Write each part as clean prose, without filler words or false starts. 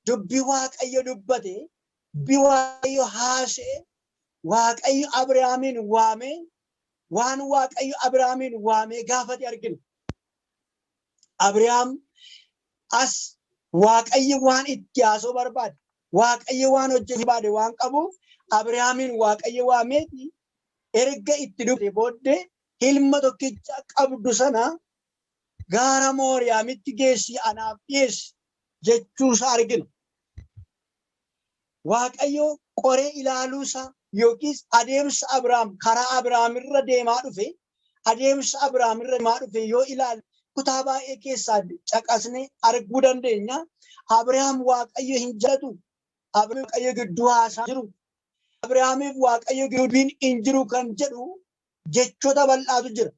Dubbii Waaqayyo dubbate, dubbii Waaqayyo haasa'e, Waaqayyo Abrahaamiin waamee, waan Waaqayyo Abrahaamiin waamee gaafate argina. Abrahaam as Waaqayyo waan itti haasoo barbaade, Waaqayyo waan hojjechuu barbaade waan qabuuf Abrahaamiin Waaqayyo waameeti erga itti dubbate booddee ilma tokkicha qabdu sana gaara Mooriyaamitti geessi anaaf dhiyeessi jechuusaa argina. Waaqayyo qoree ilaaluusaa yookiis adeemsa Abrahaam karaa Abrahaam irra deemaa dhufe, adeemsa Abrahaam irra deemaa dhufe yoo ilaalle kutaa baay'ee keessaa caqasnee arguu dandeenya. Abrahaam Waaqayyo hin jaalatu. Abrahaam Waaqayyo gidduu haasaa jiru. Abrahaamiif Waaqayyo gidduu hin jiru kan jedhu jechoota bal'aatu jira.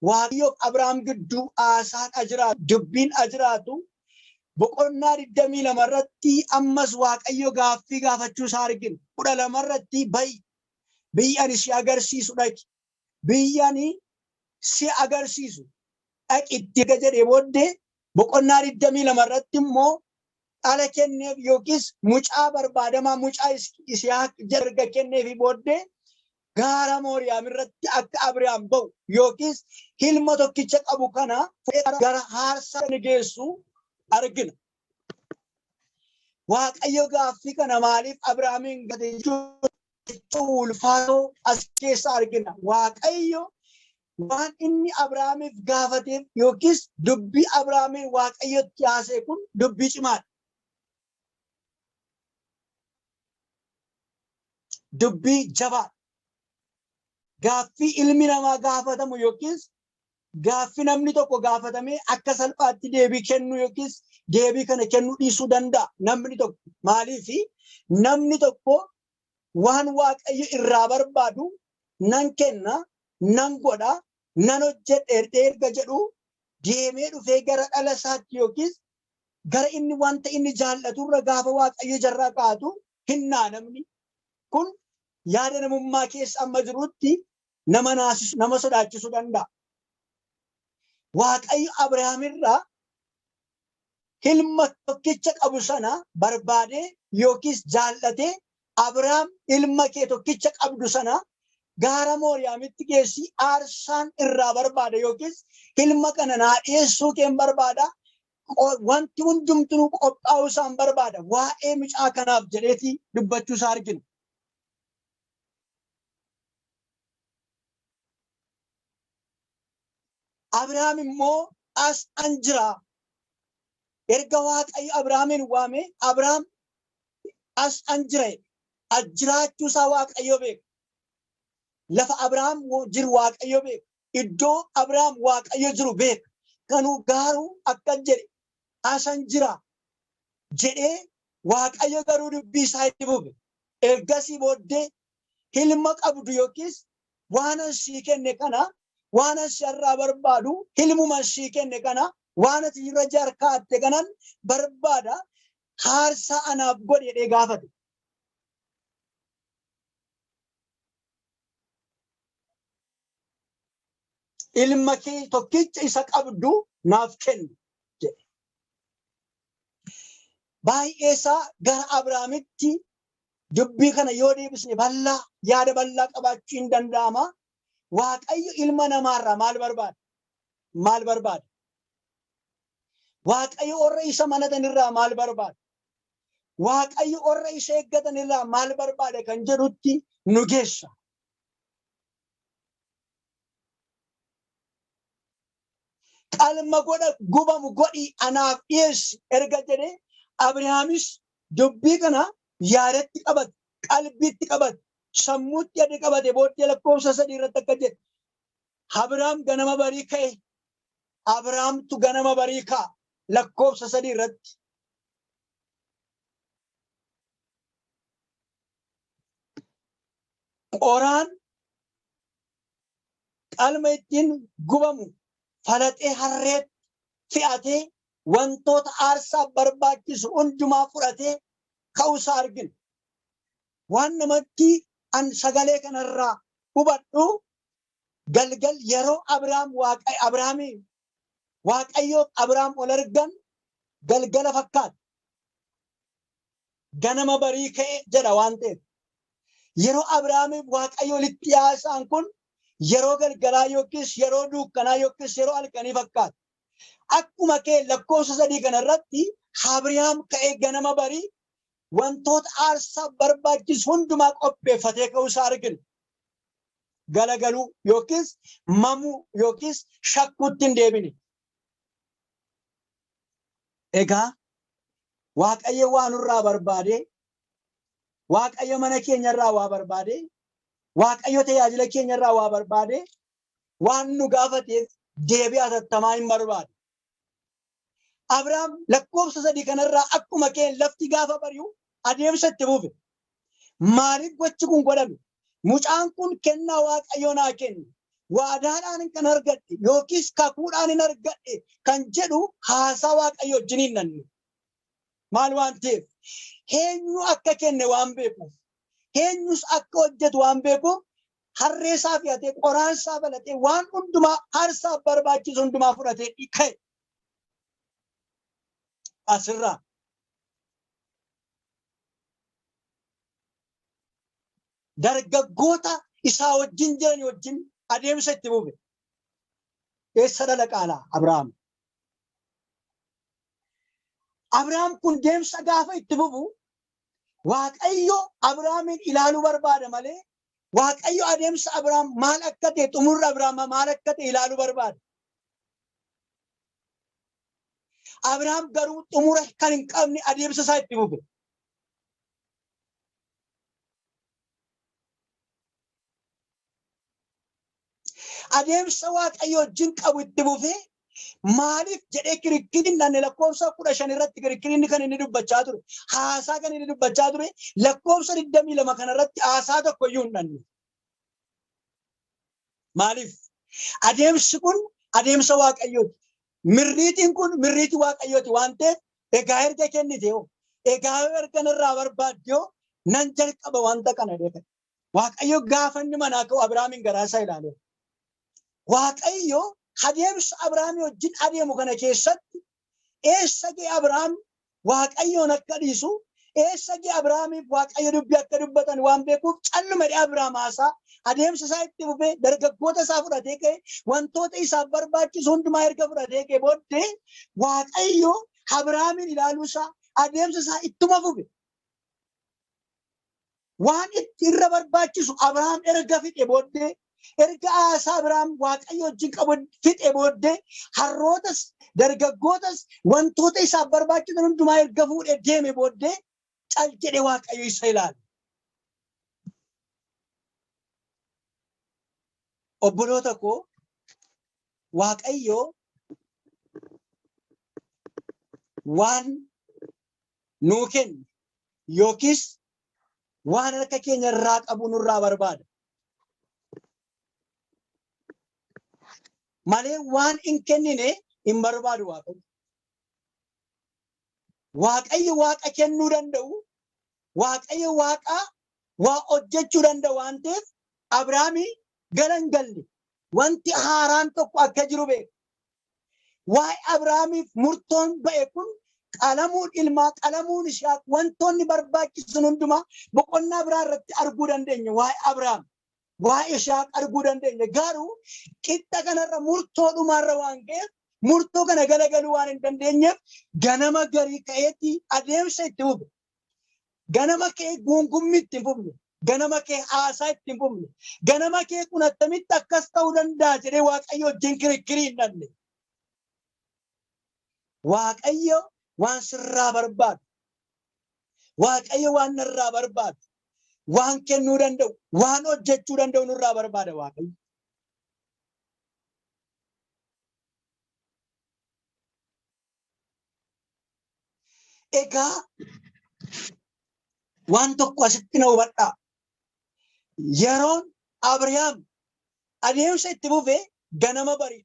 Waaqayyoof Abrahaam gidduu haasaan ajiraatu, dubbiin ajiraatu. Boqonnaa 22 irratti ammas Waaqayyo gaaffii gaafachuu isaa argina. 12 irratti ba'i, biyya ani si agarsiisu dhaqi, biyya ani si agarsiisu dhaqi itti erga jedhee booddee boqonnaa 22 irratti immoo dhala kenneef yookiis mucaa barbaadamaa mucaa Yisihaaq jedhu erga kenneefi booddee gaara Mooriyaam irratti akka Abrahaam ba'u yookiis ilma tokkicha qabu kana gara aarsaa inni geessu argina. Waaqayyo gaaffii kana maaliif Abrahaamiin gaafate jechuun ulfaatoo as keessa argina. Waaqayyo waan inni Abrahaamiif gaafateef yookiis dubbii Abrahaamiin Waaqayyotti haasa'e kun dubbii cimaadha. Dubbii jabaadha. Gaaffii ilmi namaa gaafatamu yookiis gaaffii namni tokko gaafatamee akka salphaatti deebii kennuu yookiis deebii kana kennuu dhiisuu danda'a namni tokko. Maaliif namni tokko waan Waaqayyo irraa barbaadu nan kenna, nan godha, nan hojjedha erga jedhu deemee dhufee gara dhala isaatti yookiis gara inni wanta inni jaallaturra gaafa Waaqayyo jarraa kaa'atu hinnaa namni. Kun yaada namummaa keessa amma jirutti nama naasisu, nama sodaachisuu danda'a. Waaqayyo Abrahaamirraa ilma tokkicha qabu sana barbaadee yookiis jaallatee Abrahaam ilma kee tokkicha qabdu sana gaara Mooriyaamitti geessii aarsaan irraa barbaada yookiis ilma kana naa dhiyeessuu keen barbaada, wanti hundumtuu qophaa'uu isaan barbaada waa'ee mucaa kanaaf jedheeti dubbachuu isaa argina. Abrahaam immoo as an jira. Erga Waaqayyo Abrahaamiin waame Abrahaam as an jira. As jiraachuu isaa Waaqayyo beeka. Lafa Abrahaam jiru Waaqayyo beeka. Iddoo Abrahaam Waaqayyo jiru beeka. Kanuu garuu akkas jedhe, asan jira jedhee Waaqayyo garuu dubbii isaa itti fufe. Ergasii booddee ilma qabdu yookiis waan an sii kenne kana, waan an si irraa barbaadu, ilmuma sii kenne kana, waan ati irra jarkaatte kanan barbaada, aarsaa anaaf godhi jedhee gaafate. Ilma kee tokkicha isa qabdu naaf kenni jedhe. Baay'ee isaa gara Abrahaamitti dubbii kana yoo deebisne bal'aa yaada bal'aa qabaachuu hin danda'ama. Waaqayyo ilma namaarraa maal barbaada? Maal barbaada? Waaqayyo warra isa manatanirraa maal barbaada? Waaqayyo warra isa eeggatanirraa maal barbaada kan jedhutti nu geessa. Qalma godha gubamu godhi anaaf dhiyeessi erga jedhee Abrahaamis dubbii kana yaadatti qabate, qalbiitti qabate, sammuutti erga qabate booddee lakkoofsa 3 irratti akka jedhe Abrahaam ganama barii ka'e. Abrahaamtu ganama barii ka'a lakkoofsa 3 irratti. Qoraan qalma ittiin gubamu falaxee harreetti fe'atee wantoota aarsaaf barbaachisu hundumaa fudhatee ka'uusaa argina. Waan namatti an sagalee kanarraa hubadhu galgal yeroo Abrahaam Waaqa Abrahaamii Waaqayyoof Abrahaam ol argan galgala fakkaata. Ganama barii ka'e jedha waan ta'eef. Yeroo Abrahaamiif Waaqayyo walitti haasa'an kun yeroo galgalaa yookiis yeroo duukkanaa yookiis yeroo halkanii fakkaata. Akkuma kee lakkoofsa 3 kanarratti Abrahaam ka'ee ganama barii wantoota aarsaaf barbaachisu hundumaa qopheeffatee ka'uu isaa argina. Galagaluu yookiis mamuu yookiis shakkuutti hin deebine. Egaa Waaqayyo waa nurraa barbaade, Waaqayyo mana keenyarraa waa barbaade, Waaqayyo tajaajila keenyarraa waa barbaade, waan nu gaafateef deebii hatattamaa hin barbaadu. Abrahaam lakkoofsa 3 kanarraa akkuma keen lafti gaafa bari'u adeemsa itti fufe. Maaliif gochi kun godhame? Mucaan kun kennaa Waaqayyo naa kenne, waadaadhaan kan argadhe yookiis kakuudhaan hin argadhe kan jedhu haasaa Waaqayyo wajjin hin nanne. Maal waan ta'eef? Eenyu akka kenne waan beekuuf, eenyus akka hojjetu waan beekuuf harree isaa fe'atee, qoraan isaa falatee, waan hundumaa aarsaaf barbaachisu hundumaa fudhatee ka'e. Asirraa dargaggoota isaa wajjin jiran wajjin adeemsa itti fufe. Eessa dhala qaalaa Abrahaam? Abrahaam kun deemsa gaafa itti fufu Waaqayyo Abrahaamiin ilaaluu barbaada malee Waaqayyo adeemsa Abrahaam maal akka ta'e, xumurri Abrahaam maal akka ta'e ilaaluu barbaada. Abrahaam garuu xumura kan hin qabne adeemsa isaa itti fufe. Adeemsa Waaqayyo wajjin qabu itti fufee maaliif jedhee kirikkiriin dhanne lakkoofsa 15 irratti kirikkiriin kan inni dubbachaa ture, haasaa kan inni dubbachaa ture, lakkoofsa 22 kanarratti haasaa tokko iyyuu hin dhanne. Maaliif? Adeemsi kun adeemsa Waaqayyooti. Mirriitiin kun mirriitii Waaqayyooti waan ta'eef egaa erga kennite hoo, egaa erga narraa barbaadde hoo, nan jalqaba wanta kana jedhee. Waaqayyo gaafa inni manaa ka'u Abrahaamiin garaa isaa ilaale. Waaqayyo adeemsa Abrahaamii wajjin adeemu kana keessatti eessa ga'e Abrahaam Waaqayyoon akka dhiisu, eessa ga'e Abrahaamiif Waaqayyo dubbii akka dubbatan waan beekuuf calluma jedhee Abrahaam haasaa adeemsa isaa itti fufee dargaggoota isaa fudhatee ka'e, wantoota isaaf barbaachisu hundumaa erga fudhatee ka'e booddee Waaqayyo Abrahaamiin ilaaluu isaa adeemsa isaa ittuma fufe. Waan itti irra barbaachisu Abrahaam erga fixe booddee, erga haasaa Abrahaam Waaqayyo wajjin qabu fixe booddee, harrootas, dargaggootas, wantoota isaaf barbaachisan hundumaa erga fuudhee deeme booddee cal jedhe Waaqayyo isa ilaale. Obboloota koo, Waaqayyo waan nuu kenne yookiis waan harka keenya irraa qabu nurraa barbaada. Malee waan hin kennine hin barbaadu Waaqayyo. Waaqayyo Waaqa kennuu danda'u, Waaqayyo Waaqa waa hojjechuu danda'u waan ta'eef Abrahaamii gara hin galle wanti haaraan tokko akka jiru beeka. Waa'ee Abrahaamiif murtoon ba'e kun, qalamuun ilmaa, qalamuun Yisihaaq, wantoonni barbaachisan hundumaa boqonnaa biraa irratti arguu dandeenya. Waa'ee Abrahaam, waa'ee Yisihaaq arguu dandeenya. Garuu qixxa kanarra murtoo dhumaarra waan ga'eef murtoo kana galagaluu waan hin dandeenyeef ganama garii ka'eetti adeemsa itti fufe. Ganama kee guungummii itti hin fufne. Ganama kee haasaa itti hin fufne. Ganama kee kun attamitti akkas ta'uu danda'a jedhee Waaqayyo wajjin kirikkirii hin dhanne. Waaqayyo waan sirraa barbaadu, Waaqayyo waan narraa barbaadu, waan kennuu danda'u, waan hojjechuu danda'u nurraa barbaada Waaqayyo. Egaa waan tokko asitti na hubadhaa. Yeroon Abrihaam adeemsa itti fufe ganama barii.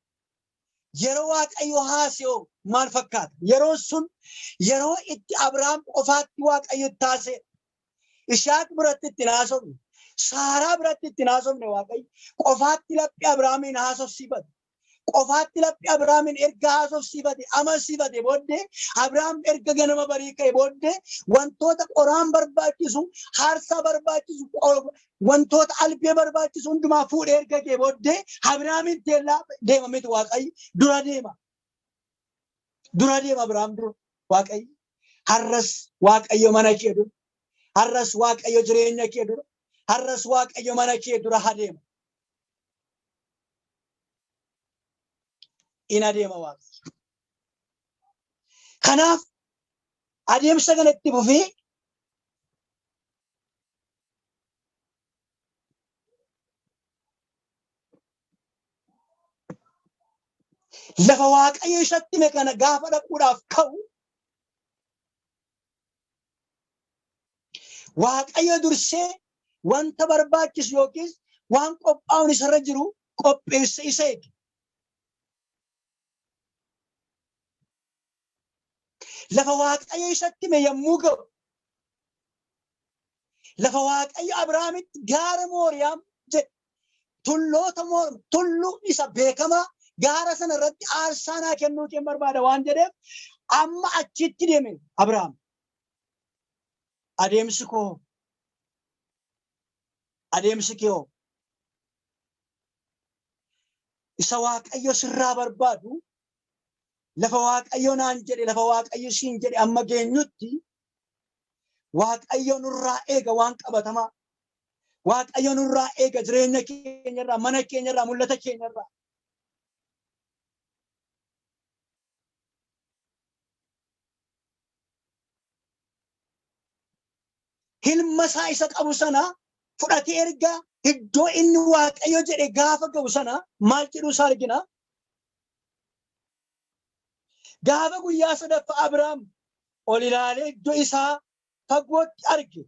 Yeroo Waaqayyo haasa'u maal fakkaata? Yeroon sun yeroo itti Abrahaam qofaatti Waaqayyo itti haasa'e. Ishaaq biratti itti hin haasofne. Saaraa biratti itti hin haasofne Waaqayyo. Qofaatti laphee Abrahaamiin haasofsiifate. Qofaatti laphee Abrahaamin erga haasofsiifate amansiifate booddee Abrahaam erga ganama barii ka'e booddee wantoota qoraan barbaachisu, aarsaa barbaachisu, wantoota albee barbaachisu hundumaa fuudhee erga ka'e booddee Abrahaamin teellaa deema miti Waaqayyo dura deema. Dura deema Abrahaam dura Waaqayyo. Har'as Waaqayyo mana kee dura. Har'as Waaqayyo jireenya kee dura. Har'as Waaqayyo mana kee dura adeema. In adeema Waaqayyo. Kanaaf adeemsa kanatti fufee lafa Waaqayyo isatti hime kana gaafa dhaquudhaaf ka'u Waaqayyo dursee wanta barbaachisu yookiis waan qophaa'uun isarra jiru qopheesse isa eege. Lafa Waaqayyo isatti hime yommuu ga'u lafa Waaqayyo Abrahaamitti gaara Mooriyaam jedhe tulloota tulluu isa beekamaa gaara sana irratti aarsaa naa kennuu kee barbaada waan jedheef amma achitti deeme Abrahaam. Adeemsi koo adeemsi kee hoo isa Waaqayyo sirraa barbaadu lafa Waaqayyo naan jedhe lafa Waaqayyo siin jedhe amma geenyutti Waaqayyo nurraa eega waan qabatamaa. Waaqayyo nurraa eega jireenya keenyarraa, mana keenyarraa, mul'ata keenyarraa. Hilma isaa isa qabu sana fudhatee erga iddoo inni Waaqayyo jedhe gaafa ga'u sana maal jedhu isaa argina? Gaafa guyyaa sadaffaa Abrahaam ol ilaalee iddoo isaa fagootti arge.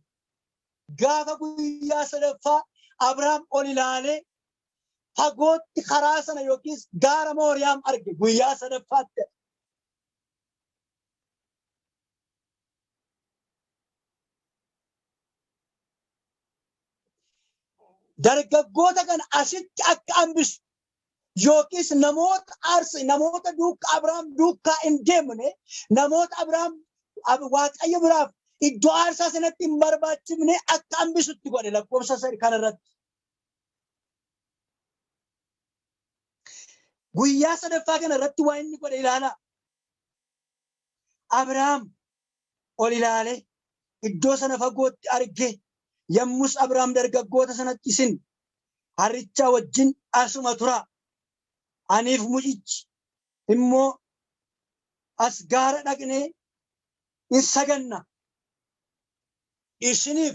Gaafa guyyaa sadaffaa Abrahaam ol ilaalee fagootti karaa sana yookiis gaara Mooriyaam arge guyyaa sadaffaatti. Dargaggoota kana asitti akka hambisu yookiis namoota aarsa namoota duukaa Abrahaam duukaa hin deemne namoota Abrahaam Waaqayyo biraaf iddoo aarsaa sanatti hin barbaachifne akka hambisutti godhe lakkoofsa kanarratti. Guyyaa sadaffaa kana irratti waan inni godhe ilaalaa. Abrahaam ol ilaalee iddoo sana fagootti arge. Yommus Abrahaam dargaggoota sanatti isin harrichaa wajjin asuma turaa. Aniif mucichi immoo as gaara dhaqnee in saganna. Isiniif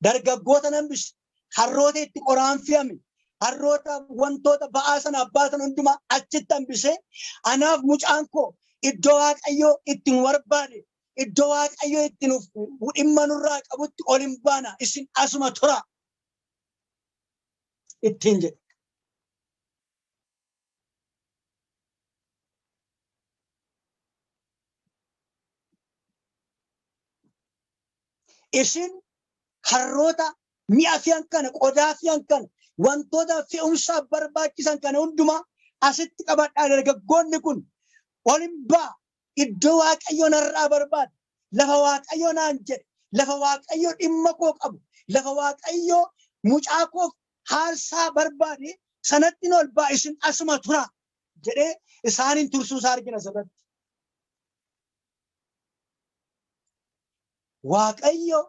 dargaggoota nan bise harroota itti qoraan fe'ame harroota wantoota ba'aa sana baatan hundumaa achitti hambisee anaaf mucaan koo iddoo Waaqayyoo itti nu barbaade iddoo Waaqayyoo itti nuuf dhimma nurraa qabutti ol hin baana isin asuma tura ittiin jedhe. Isin harroota mi'a fe'an kana qodaa fe'an kana wantoota fe'umsaaf barbaachisan kana hundumaa asitti qabadhaa dargaggoonni kun ol hin ba'a iddoo Waaqayyo narraa barbaade lafa Waaqayyo naan jedhe lafa Waaqayyo dhimma koo qabu lafa Waaqayyo mucaa koof haarsaa barbaade sanatti ol ba'a isin asuma tura jedhee isaaniin tursuu isaa argina asirratti. Waaqayyo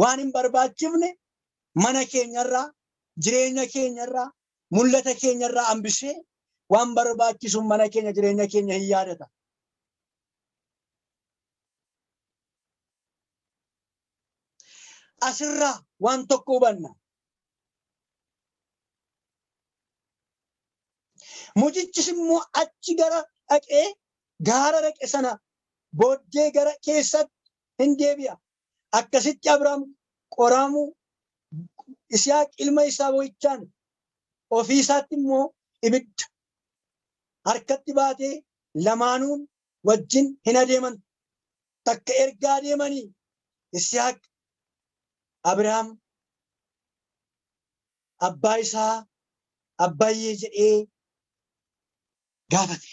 waan hin barbaachifne mana keenyarraa, jireenya keenyarraa, mul'ata keenyarraa hambisee waan barbaachisu mana keenya jireenya keenya hin yaadata. Asirraa waan tokko hubanna. Mucichis immoo achi gara dhaqee gaara dhaqe sana booddee gara keessatti hin deebi'a. Akkasitti Abrahaam qoraamuu Isihaaq ilma isaa boo'ichaan ofii isaatti immoo ibidda harkatti baatee lamaanuun wajjin hin adeeman. Takka erga adeemanii Isihaaq Abrahaam abbaa isaa abbayyee jedhee gaafate.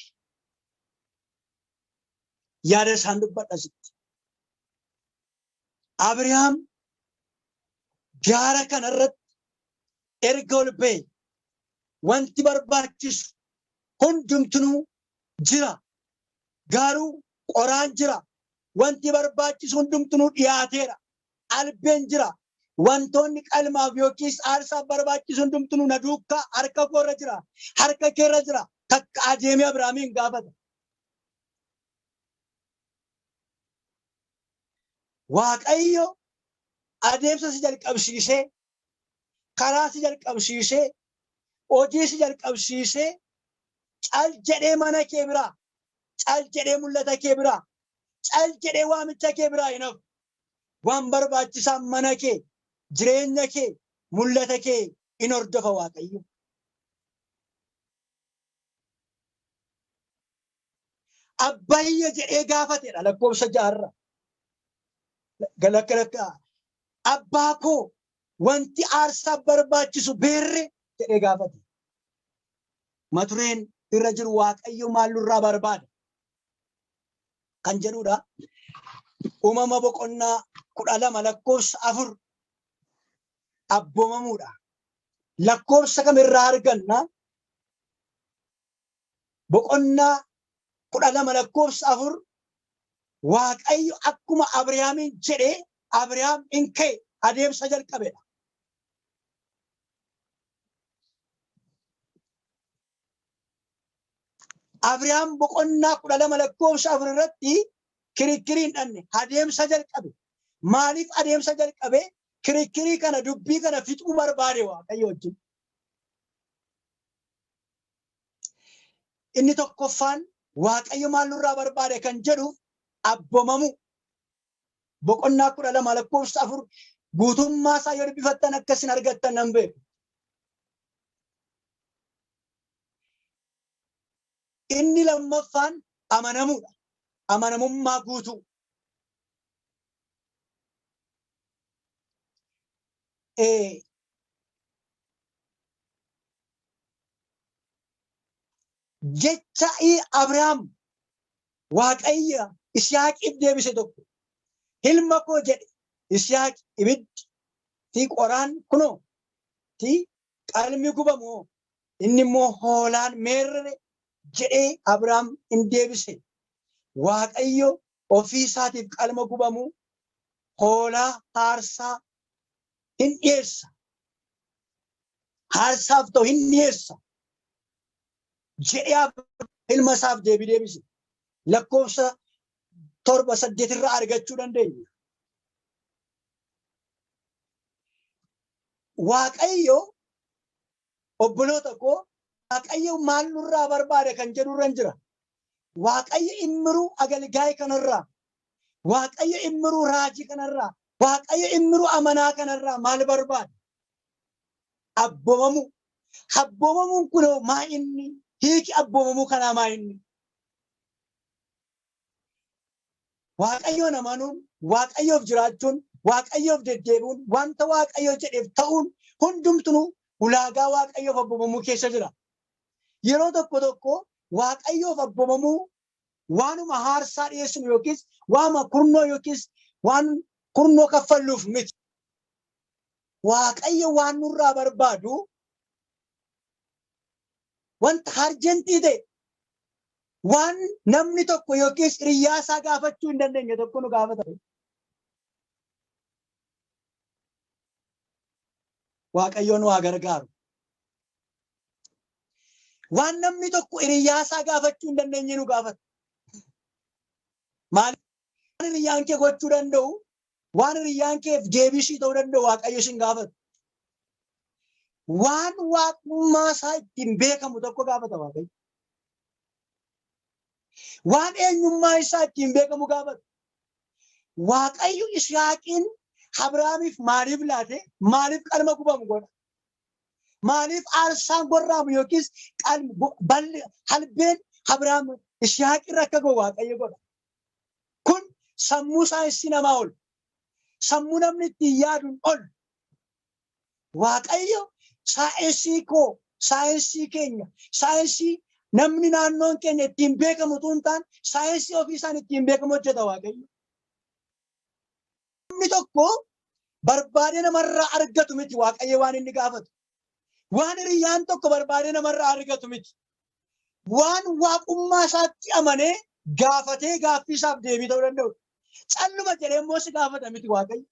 Yaada isaan dubbadha sitti. Abrahaam gaara kanarratti erga ol ba'e wanti barbaachisu hundumtinuu jira. Garuu qoraan jira. Wanti barbaachisu hundumtinuu dhiyaateera. Albeen jira. Wantoonni qalmaaf yookiis aarsaaf barbaachisu hundumtinuu na duukaa harka koorra jira. Harka keerra jira. Takka adeemee Abrahaamiin gaafata. Waaqayyo adeemsa si jalqabsiisee, karaa si jalqabsiisee, hojii si jalqabsiisee, cal jedhee mana kee biraa, cal jedhee mul'ata kee biraa, cal jedhee waamicha kee biraa hin hafu. Waan barbaachisaan mana kee, jireenya kee, mul'ata kee in hordofa Waaqayyo. Abbayya jedhee gaafatedha lakkoofsa jaarra. Lakka lakka abbaa koo wanti aarsaaf barbaachisu beerre jedhee gaafate. Matureen irra jiru Waaqayyo maal nurraa barbaada kan jedhudha. Uumama boqonnaa 12 lakkoofsa 4 abboomamuudha. Lakkoofsa kamirraa arganna? Boqonnaa 12 lakkoofsa 4 Waaqayyo akkuma Abrahaamiin jedhee Abrahaam in ka'e, adeemsa jalqabedha. Abrahaam boqonnaa 12 lakkoofsa 4 irratti kirikkirii hin dhanne, adeemsa jalqabe. Maaliif adeemsa jalqabe? Kirikkirii kana, dubbii kana fixuu barbaade Waaqayyo wajjin. Inni tokkoffaan Waaqayyo maal nurraa barbaade kan jedhuuf abboomamu. Boqonnaa 12 lakkoofsa 4 guutummaa isaa yoo dubbifattan akka isin argattan nan beeku. Inni lammaffaan amanamuudha. Amanamummaa guutuu. Jecha Abrahaam Waaqayyo Isihaaqiif deebise tokko. Ilma koo jedhe Isihaaq, ibiddi fi qoraan kunoo ti, qalmi gubamu hoo? Inni immoo hoolaan meerre jedhee Abrahaam in deebise. Waaqayyo ofii isaatiif qalma gubamu, hoolaa aarsaa hin dhiyeessa. Aarsaaf ta'u hin dhiyeessa jedhee ilma isaaf deebii deebise. Lakkoofsa 7 8 irraa argachuu dandeenya. Waaqayyo obboloota koo, Waaqayyo maal nurraa barbaada kan jedhu irra jira. Waaqayyo immiruu agalgaa'e kanarraa, Waaqayyo immiruu raajii kanarraa, Waaqayyo immiruu amanaa kanarraa maal barbaada? Abboomamuu. Abboomamuun kunoo maa inni? Hiiki abboomamuu kanaa maa inni? Waaqayyoon amanuun, Waaqayyoof jiraachuun, Waaqayyoof deddeebi'uun, wanta Waaqayyo jedheef ta'uun hundumtuu ulaagaa Waaqayyoof abboomamuu keessa jira. Yeroo tokko tokko Waaqayyoof abboomamuu waanuma haarsaa dhiyeessinu yookiis waanuma kurnoo yookiis waan kurnoo kaffalluuf miti. Waaqayyo waan nurraa barbaadu wanta harjentii ta'e, waan namni tokko yookiis hiriyyaa isaa gaafachuu hin dandeenye tokko nu gaafata. Waaqayyo nu haa gargaaru. Waan namni tokko hiriyyaa isaa gaafachuu hin dandeenye nu gaafata. Maaliif? Waan hiriyyaan kee gochuu danda'u, waan hiriyyaan keef deebii sii ta'uu danda'u Waaqayyo sin gaafatu. Waan waaqummaa isaa ittiin beekamu tokko gaafata Waaqayyo. Waan eenyummaa isaa ittiin beekamu gaafata. Waaqayyo Isihaaqiin Abrahaamiif maaliif laate? Maaliif qalma gubamu godha? Maaliif aarsaan gorraamu yookiis halbeen Abrahaam Isihaaq irra akka ga'u Waaqayyo godha? Kun sammuu saayinsii namaa ol. Sammuu namni ittiin yaaduun ol. Waaqayyo saayinsii koo, saayinsii keenya, saayinsii Namni naannoon keenya ittiin beekamu utuu hin taane saayinsii ofii isaan ittiin beekamu hojjeta Waaqayyo. Namni tokko barbaadee namarraa argatu miti Waaqayyo waan inni gaafatu. Waan hiriyyaan tokko barbaadee namarraa argatu miti. Waan waaqummaa isaatti amanee gaafatee gaaffii isaaf deebii ta'uu danda'u. Calluma jedhee immoo si gaafata miti Waaqayyo.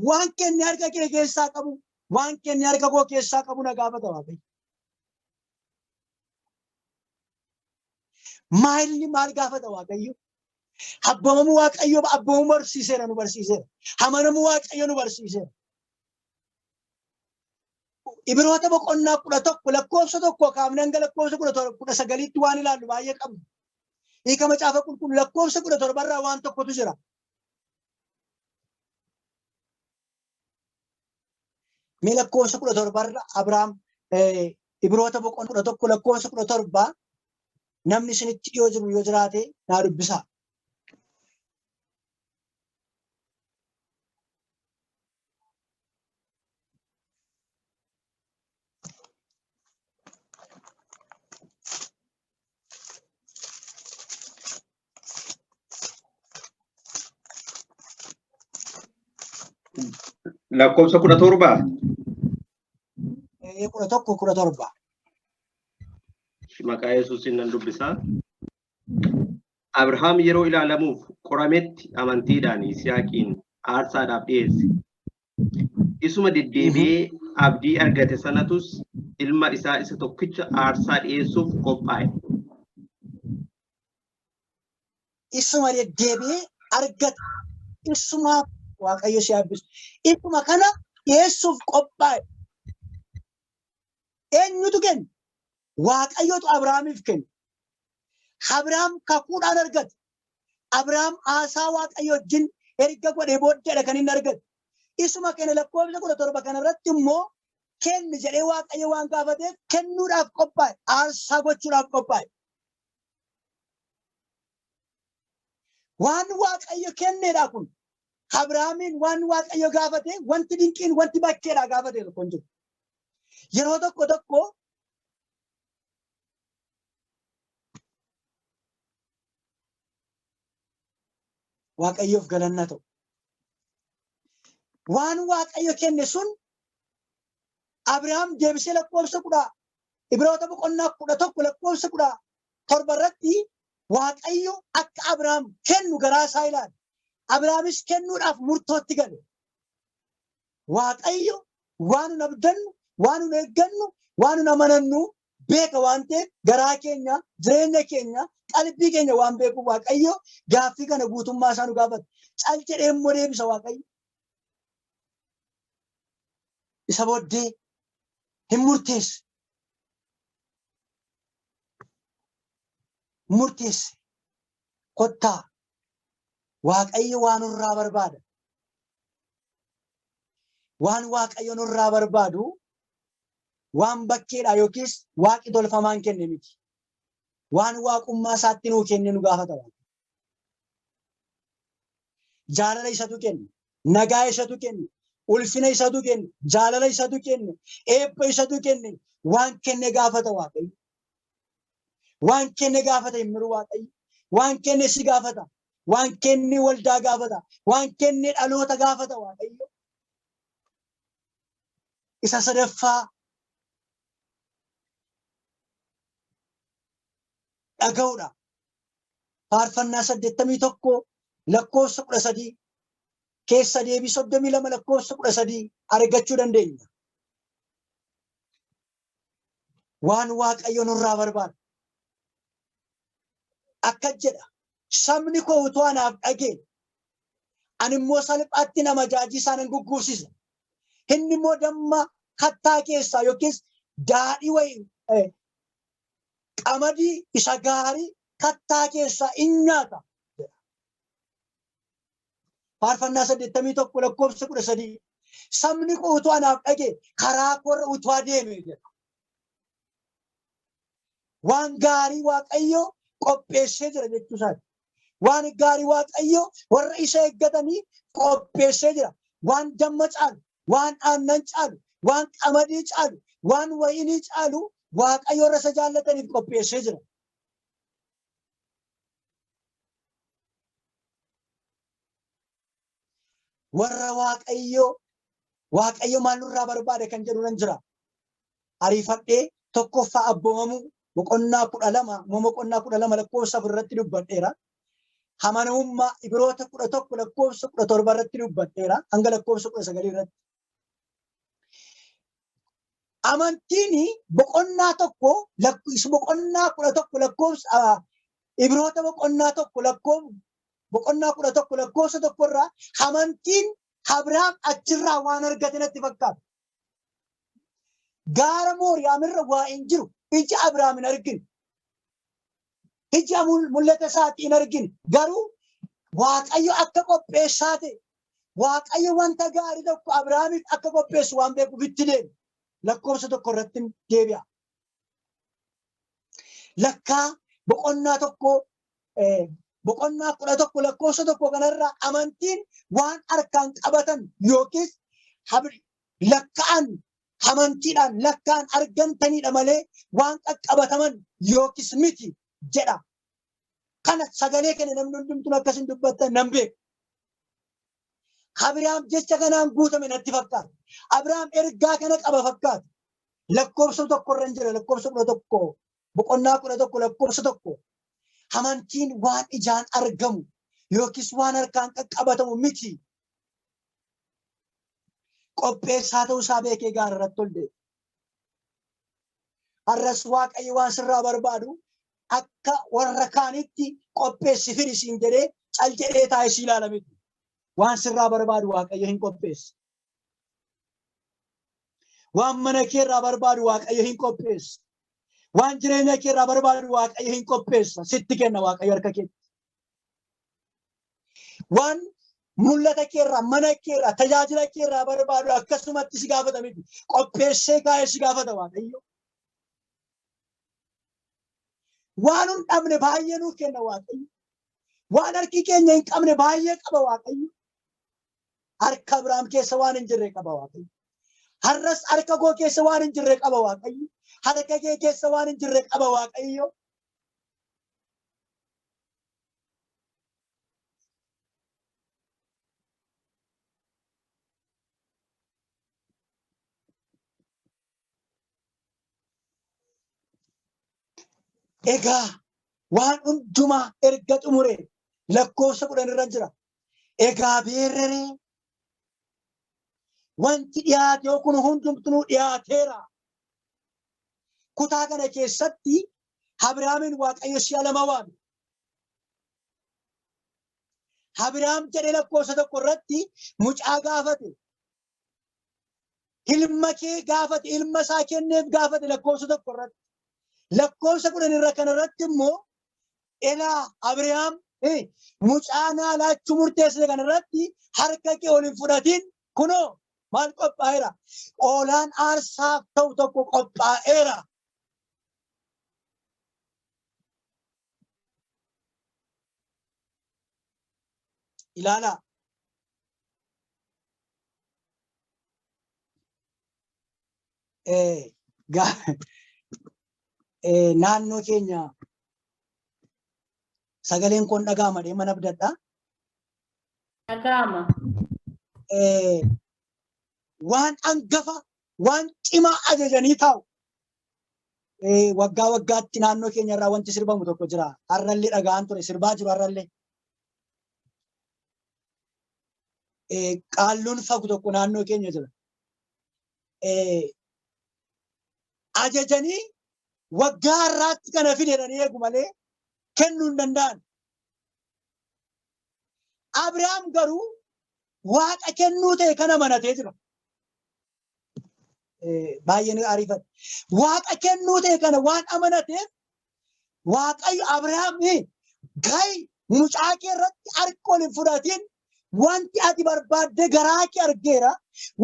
Waan kenne harka kee keessaa qabu, waan kenne harka koo keessaa qabu na gaafata Waaqayyo. Maalli maal gaafata Waaqayyo? Abboomamuu Waaqayyo abboomamuu barsiiseera nu barsiiseera. Amanamuu Waaqayyo nu barsiiseera. Ibiroota boqonnaa 11 lakkoofsa 1 kaafnee hanga lakkoofsa 19tti waan ilaallu baay'ee qabna. Hiika macaafa qulqulluu lakkoofsa 17 irraa waan tokkotu jira. Mee lakkoofsa 17 irra Abrahaam Ibiroota boqonnaa 11 lakkoofsa 17 namni isinitti dhiyoo jiru yoo jiraate naa dubbisaa. Lakkoofsa 17. 11 17. Maqaa Yesuusiin nan dubbisaa. Abrahaam yeroo ilaalamuuf qorametti amantiidhaan Yisihaaqiin aarsaadhaaf dhiyeesse. Isuma deddeebi'ee abdii argate sanatus ilma isaa isa tokkicha aarsaa dhiyeessuuf qophaa'e. Isuma deddeebi'ee argate. Isumaaf Waaqayyo si eebbisu. Isuma kana dhiyeessuuf qophaa'e. Eenyutu kenne? Waaqayyotu Abrahaamiif kenne. Abrahaam kakuudhaan argate. Abrahaam haasaa Waaqayyo wajjin erga godhee booddeedha kan inni argate. Isuma kenne lakkoofsa 17 kanarratti immoo kenni jedhee Waaqayyo waan gaafateef kennuudhaaf qophaa'e. Aarsaa gochuudhaaf qophaa'e. Waan Waaqayyo kenneedha kun. Abrahaamiin waan Waaqayyo gaafate wanti dinqiin wanti bakkeedha gaafate tokko hin jiru. Yeroo tokko tokko Waaqayyoof galanna ta'u. Waan Waaqayyo kenne sun Abrahaam deebisee lakkoofsa kudha Ibroota boqonnaa 11 lakkoofsa 17 irratti Waaqayyo akka Abrahaam kennu garaa isaa ilaale. Abrahaamis kennuudhaaf murtootti gale. Waaqayyo waan nun abdannu, waan nun eeggannu, waan nun amanannu beeka waan ta'eef garaa keenya, jireenya keenya, qalbii keenya waan beekuuf Waaqayyo gaaffii kana guutummaa isaa nu gaafata. Cal jedhee immoo deebisa Waaqayyo. Isa booddee hin murteesse. Murteesse. Kottaa Waaqayyo waan nurraa barbaada. Waan Waaqayyo nurraa barbaadu waan bakkeedhaa yookiis waaqi tolfamaan kenne miti. Waan waaqummaa isaatti nuu kenne nu gaafata Waaqayyo. Jaalala isatu kenne, nagaa isatu kenne, ulfina isatu kenne, jaalala isatu kenne, eebba isatu kenne, waan kenne gaafata Waaqayyo. Waan kenne gaafata hin miru Waaqayyo. Waan kenne si gaafata. Waan kenne waldaa gaafata. Waan kenne dhaloota gaafata Waaqayyo. Isa sadaffaa dhaga'uudha. Faarfannaa 81 lakkoofsa 13 keessa deebii 32 lakkoofsa 13 argachuu dandeenya. Waan Waaqayyo nurraa barbaadu. Akkas jedha. Sabni koo utuu anaaf dhagee ani immoo salphaatti nama jaajii isaa nan gugguufsisa. Inni immoo damma kattaa keessaa yookiis daadhii wayii qamadii isa gaarii kattaa keessaa in nyaata jedha. Faarfannaa 81 lakkoofsa 13 sabni koo utuu anaaf dhagee karaa koorra utuu adeeme jedha. Waan gaarii Waaqayyo qopheessee jira jechuu isaati. Waan gaarii Waaqayyo warra isa eeggatanii qopheessee jira. Waan damma caalu, waan aannan caalu, waan qamadii caalu, waan wayinii caalu Waaqayyo warra isa jaallataniif qopheessee jira. Warra Waaqayyo maal nurraa barbaade kan jedhu nan jira. Ariifadhee tokkoffaa abboomamuu boqonnaa 12 boqonnaa 12 lakkoofsa 4 irratti dubbadheera. Amanamummaa Ibroota 11 lakkoofsa 17 irratti dubbadheera hanga lakkoofsa 19 irratti. Amantiin boqonnaa 1 boqonnaa 11 lakkoofsa Ibroota boqonnaa 1 lakkoofsa boqonnaa 11 lakkoofsa 1 irraa amantiin Abrahaam achirraa waan argate natti fakkaata. Gaara Mooriyaam irra waa hin jiru. Iji Abrahaam hin argine. Iji mul'ata isaatii hin argine. Garuu Waaqayyo akka qopheessaa ta'e, Waaqayyo wanta gaarii tokko Abrahaamiif akka qopheessu waan beekuuf itti deeme. Lakkoofsa 1 irratti deebi'a. Lakkaa boqonnaa 1 boqonnaa 11 lakkoofsa 1 kanarraa amantiin waan harkaan qabatan yookiis lakkaa'an amantiidhaan lakkaa'an argamtanidha malee waan qaqqabataman yookiis miti jedha. Kana sagalee kana namni hundumtuu akkasin dubbattan nan beeku. Abrahaam jecha kanaan guutame natti fakkaata. Abrahaam ergaa kana qaba fakkaata. Lakkoofsa 1 irra jira, lakkoofsa 11 boqonnaa 11 lakkoofsa 1. Amantiin waan ijaan argamu yookiis waan harkaan qaqqabatamu miti. Qopheessaa ta'uusaa beekee gaara irratti ol deeme. Har'as Waaqayyo waan sirraa barbaadu akka warra kaanitti qopheessi fidi siin jedhee cal jedhee taa'ee si ilaala miti. Waan sirraa barbaadu Waaqayyo hin qopheessa. Waan mana kee irraa barbaadu Waaqayyo hin qopheessa. Waan jireenya kee irraa barbaadu Waaqayyo hin qopheessa. Sitti kenna Waaqayyo harka keetti. Waan mul'ata kee irraa, mana kee irraa, tajaajila kee irraa barbaadu akkasumatti si gaafata miti. Qopheessee kaa'ee si gaafata Waaqayyo. Waan hin dhabne baay'ee nuuf kenna Waaqayyo. Waan harki keenya hin qabne baay'ee qaba Waaqayyo. Harka Abrahaam keessa waan hin jirre qaba Waaqayyo. Har'as harka koo keessa waan hin jirre qaba Waaqayyo. Harka kee keessa waan hin jirre qaba Waaqayyo. Egaa waan hundumaa erga xumure lakkoofsa 10 irra jira. Egaa beerreree wanti dhiyaate kun hundumtuu dhiyaateera. Kutaa kana keessatti Abrahaamin Waaqayyo si'a lama waame. Abrahaam jedhee lakkoofsa 1 irratti mucaa gaafate. Ilma kee gaafate, ilma isaa kenneef gaafate lakkoofsa 1 irratti. Lakkoofsa 10 irra kanarratti immoo elaa Abrahaam mucaa naa laachuu murteessite kanarratti harka kee ol hin fudhatin, kunoo maal qophaa'eera? Hoolaan aarsaaf ta'u tokko qophaa'eera. Ilaalaa. Naannoo keenya sagaleen kun dhaga'ama dhee mana abdadha. Dhaga'ama. Waan hangafa waan cimaa ajajanii taa'u. Waggaa waggaatti naannoo keenya irraa wanti sirbamu tokko jira. Har'allee dhaga'aan ture, sirbaa jiru har'allee. Qaalluun fagu tokko naannoo keenya jira. Ajajanii waggaa har'aatti kana fidedhanii eegu malee kennuu hin danda'an. Abrahaam garuu Waaqa kennuu ta'e kana amanatee jira. Baay'een ariifate. Waaqa kennuu ta'e kana waan amanateef Waaqayyo Abrahaam gahi mucaa kee irratti harka ol hin fudhatin, wanti ati barbaadde garaa kee argeera,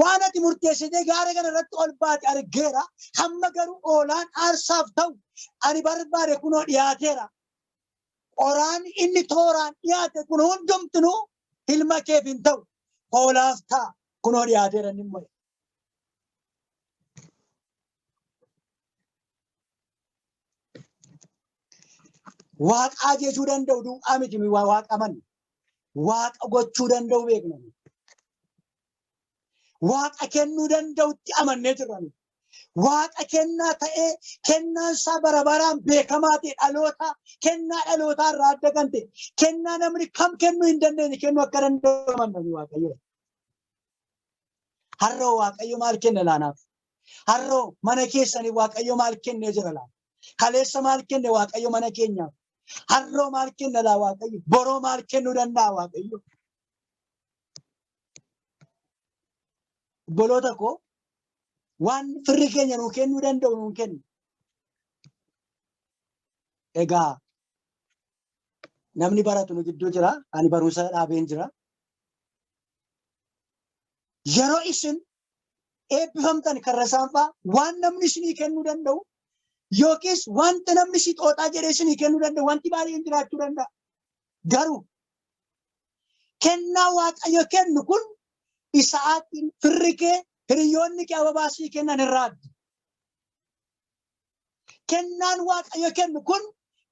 waan ati murteessitee gaara kana irratti ol baate argeera, hamma garuu hoolaan aarsaaf ta'u ani barbaade kunoo dhiyaateera. Qoraan inni tooraan dhiyaate kun hundumtinuu ilma keef hin ta'u, hoolaaf ta'a, kunoo dhiyaateera inni immoo. Waaqa ajajuu danda'u duwwaa miti, nuyi waaqa amanna. Waaqa gochuu danda'u beekna. Waaqa kennuu danda'utti amannee jirra. Waaqa kennaa ta'ee kennaan isaa bara baraan beekamaa ta'e dhaloota kennaa dhalootaa irraa adda kan ta'e kennaa namni kam kennuu hin dandeenye kennuu akka danda'u amannanii Waaqayyo. Har'oo Waaqayyo maal kenna laanaaf? Har'oo mana keessanii Waaqayyo maal kennee jira laana? Kaleessa maal kenne Waaqayyo mana keenyaaf? Har'oo maal kenna laa Waaqayyo? Boroo maal kennuu danda'a Waaqayyo? Obboloota koo, waan firri keenya nuu kennuu danda'u nuu kennu. Egaa namni baratu nu gidduu jira. Ani barumsa dhaabeen jira. Yeroo isin eebbifamtan karra saanfaa waan namni isinii kennuu danda'u yookiis wanta namni si xooxaa jedhee isinii kennuu danda'u wanti baay'een jiraachuu danda'a. Garuu kennaa Waaqayyo kennu kun isa'aatiin firri kee hiriyoonni kee ababaa sii kennan irraa adda. Kennaan Waaqayyo kennu kun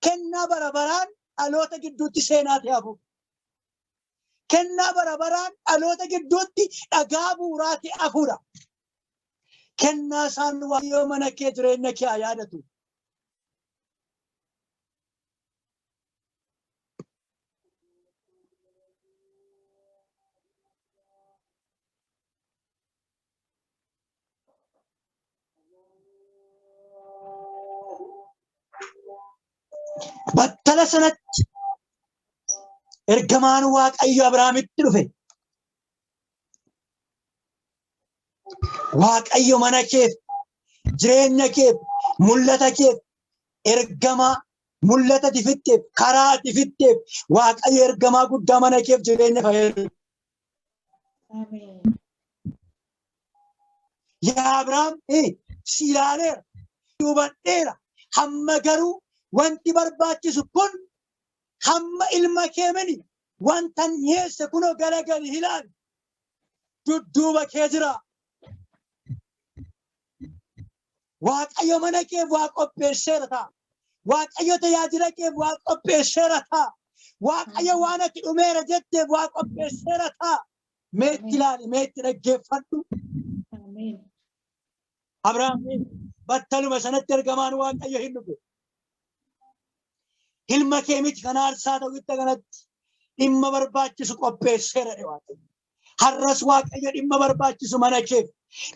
kennaa bara baraan dhaloota gidduutti seenaa ta'e hafu. Kennaa bara baraan dhaloota gidduutti dhagaa bu'uuraa ta'e hafuudha. Kennaa isaan Waaqayyo mana kee jireenya kee haa yaadatu. Battala sanatti ergamaan Waaqayyo Abrahaamitti dhufe. Waaqayyo mana keef, jireenya keef, mul'ata keef ergamaa mul'ata ati fixxeef, karaa ati fixxeef Waaqayyo ergamaa guddaa mana keef jireenya fayyadu. Ameen. Yaa Abrahaam, si ilaaleera, si hubadheera. Hamma garuu wanti barbaachisu kun hamma ilma kee mini wantan dhiyeesse kunoo galagali ilaali. Dudduuba kee jira. Waaqayyo mana keef waa qopheesseera ta'a. Waaqayyo tajaajila keef waa qopheesseera ta'a. Waaqayyo waan ati dhumeera jetteef waa qopheesseera ta'a. Meetti ilaali, meetti dhaggeeffadhu. Ameen. Abrahaam battaluma sanatti ergamaan Waaqayyo hin dhufe. Ilma kee miti kan aarsaa ta'u itti kanatti dhimma barbaachisu qopheesseera jedhe Waaqayyo. Har'as Waaqayyo dhimma barbaachisu mana keef,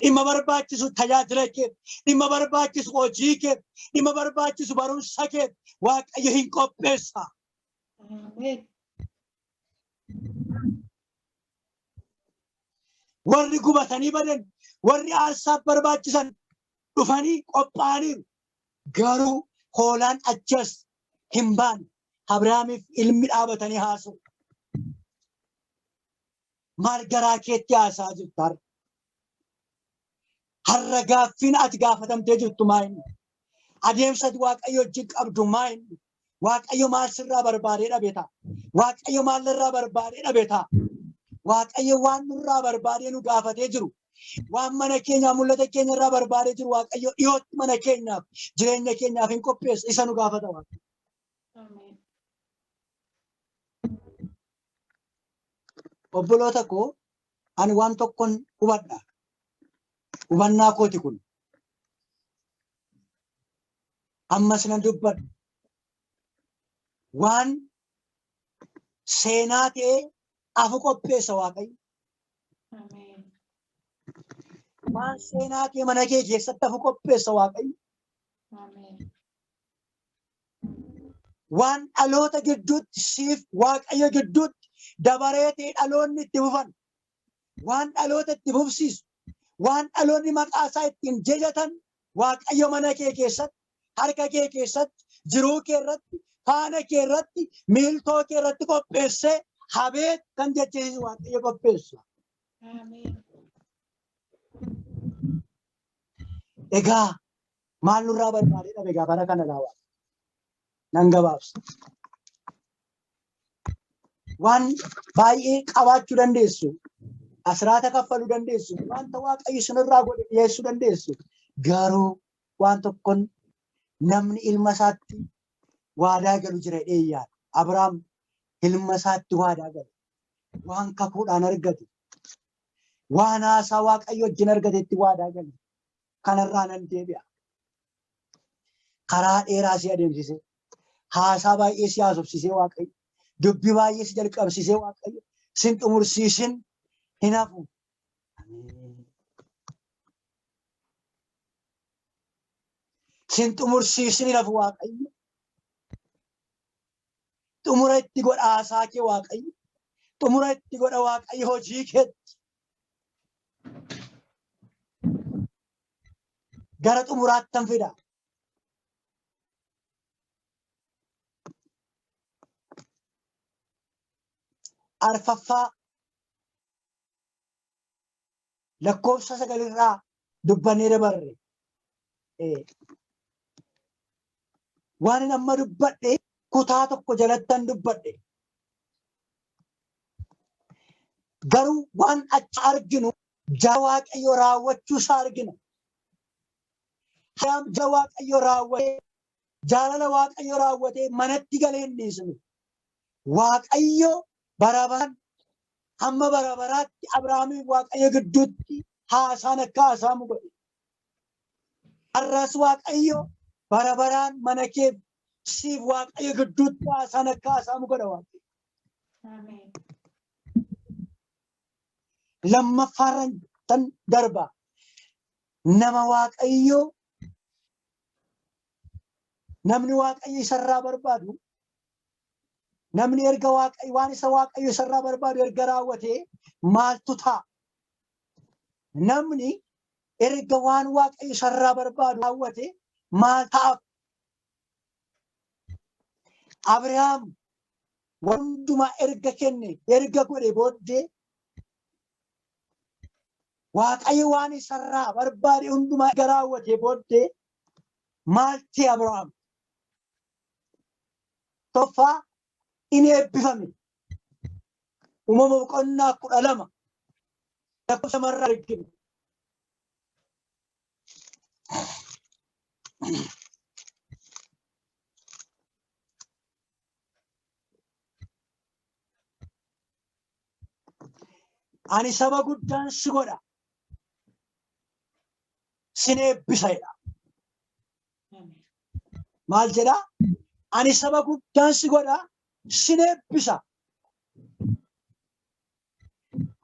dhimma barbaachisu tajaajila keef, dhimma barbaachisu hojii keef, dhimma barbaachisu barumsa keef Waaqayyo hin qopheessa. Ameen. Warri gubatanii badan, warri aarsaaf barbaachisan dhufanii qophaa'aniiru. Garuu hoolaan achas hin baane. Abrahaamiif ilmi dhaabatanii haasa'u. Maal garaa keetti haasa'aa jirta har'a? Har'a gaaffiin ati gaafatamtee jirtu maa inni? Adeemsa ati Waaqayyo wajjin qabdu maa inni? Waaqayyo maal sirraa barbaadee dhabe ta'a? Waaqayyo maal irraa barbaadee dhabe ta'a? Waaqayyo waan nurraa barbaadee nu gaafatee jiru, waan mana keenyaa mul'ata keenya irraa barbaadee jiru Waaqayyo dhiyootti mana keenyaaf jireenya keenyaaf hin qopheessa isa nu gaafata Waaqayyo. Ameen. Obboloota koo, ani waan tokkon hubadha. Hubannaa kooti kun. Ammas nan dubbadha. Waan seenaa ta'ee afu qopheessa Waaqayyo. Ameen. Waan seenaa kee mana kee keessatti hafu qopheessa Waaqayyo. Ameen. Waan dhaloota gidduutti siif Waaqayyo gidduutti dabaree ta'e dhaloonni itti fufan. Waan dhaloota itti fufsiisu. Waan dhaloonni maqaa isaa ittiin jajatan Waaqayyo mana kee keessatti, harka kee keessatti, jiruu kee irratti, faana kee irratti, miiltoo kee irratti qopheessee habeet kan jechisiisu Waaqayyo qopheessa. Ameen. Egaa maal nurraa barbaadee dhabe egaa bara kana laa Waaqayyo? Nan gabaabsa. Waan baay'ee qabaachuu dandeessu. Asiraata kaffaluu dandeessu. Wanta Waaqayyo isinirraa godhe dhiyeessuu dandeessu. Garuu waan tokkoon namni ilma isaatti waadaa galu jira jedhee yaada. Abrahaam ilma isaatti waadaa gale. Waan kakuudhaan argate. Waan haasaa Waaqayyo wajjin argatetti waadaa gale. Kanarraa nan deebi'a. Karaa dheeraa si adeemsisee, haasaa baay'ee si haasofsiisee Waaqayyo, dubbii baay'ee si jalqabsiisee Waaqayyo, sin xumursiisin hin hafu. Sin xumursiisin hin hafu Waaqayyo. Xumura itti godha haasaa kee Waaqayyo. Xumura itti godha Waaqayyo hojii keetti. Gara xumuraattan fida. Arfaffaa lakkoofsa sagalirraa dubbannee dabarre. Waan inni amma dubbadhe kutaa tokko jalattan dubbadhe. Garuu waan achi arginu jala Waaqayyo raawwachuu isaa argina. Jala Waaqayyo raawwatee jaalala Waaqayyo raawwatee manatti galee hin dhiisne. Waaqayyo bara baraan hamma bara baraatti Abrahaamiif Waaqayyo gidduutti haasaan akka haasa'amu godhe. Har'as Waaqayyo bara baraan mana keef siif Waaqayyo gidduutti haasaan akka haasa'amu godha Waaqayyo. Ameen. Lammaffaarran tan darba. Nama Waaqayyo namni Waaqayyo isarraa barbaadu, namni erga Waaqayyo waan isa Waaqayyo isarraa barbaadu erga raawwatee maaltu ta'a? Namni erga waan Waaqayyo isarraa barbaadu raawwate maal ta'a? Abrahaam waan hundumaa erga kenne, erga godhe booddee, Waaqayyo waan isarraa barbaade hundumaa erga raawwate booddee maal ta'e Abrahaam? Tokkoffaa, inni eebbifame. Uumama boqonnaa 12 lakkoofsa lamarraa argina. Ani saba guddaan si godha. Sin eebbisa jedha. Maal jedha? Ani saba guddaan si godha, sin eebbisa.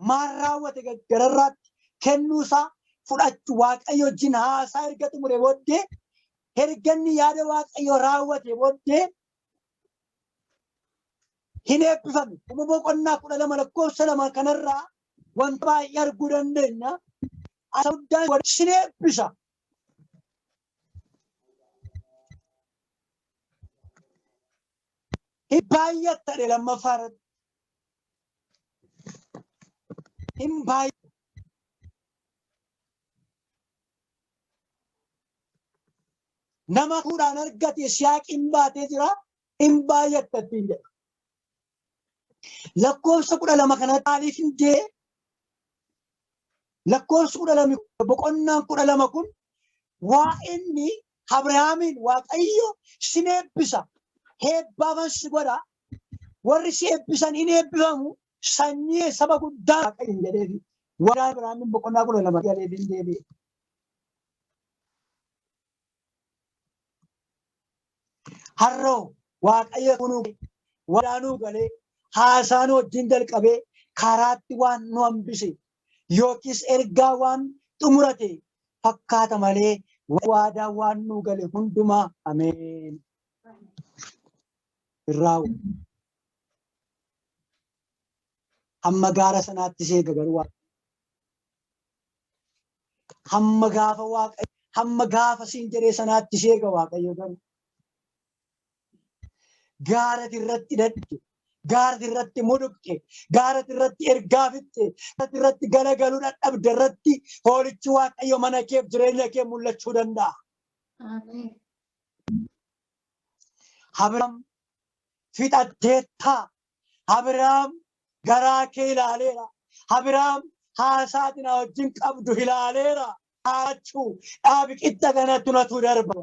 Maal raawwate gararraatti? Kennuusaa fudhachu Waaqayyo wajjin haasaa erga xumure booddee, erga inni yaada Waaqayyo raawwate booddee hin eebbifame. Uumama boqonnaa 12 lakkoofsa 2 kanarraa wanta baay'ee arguu dandeenya. Ani saba guddaan si godha, sin eebbisa. Hin baay'atta jedhe lammaffaa irratti. Hin baay'atta. Nama fuudhaan argate Yisihaaqiin baatee jira, hin baay'atta ittiin jedha. Lakkoofsa 12 kanatti maaliif hin jee? Lakkoofsi 12, boqonnaan 12 kun waa'inni Abrahaamiin Waaqayyo sin eebbisa, eebbaafan si godha, warri si eebbisan hin eebbifamu, sanyii saba guddaa Waaqayyo hin jedheefi. Waadaa Abrahaamiin boqonnaa 12 galeef hin deebi'e. Har'oo Waaqayyo kunuu waadaa nuu galee, haasaa nu wajjin jalqabee karaatti waan nu hambise yookiis ergaa waan xumurate fakkaata malee waadaa waan nuu gale hundumaa, ameen, hin raawwatu. Hamma gaara sanaatti seega garuu Waaqayyo. Hamma gaafa Waaqayyo, hamma gaafa siin jedhee sanaatti si eega Waaqayyo garuu. Gaarati irratti dadhabde, gaarati irratti muduqxe, gaarati irratti ergaa fixxe, gaarati irratti galagaluu dadhabde irratti hoolichi Waaqayyo mana keef jireenya kee mul'achuu danda'a. Ameen. Abrahaam fixatteettaa. Abrahaam garaa kee ilaaleera. Abrahaam haasaa ati na wajjin qabdu ilaaleera. Haachuu dhaabi, qixxa kanatti natu darba.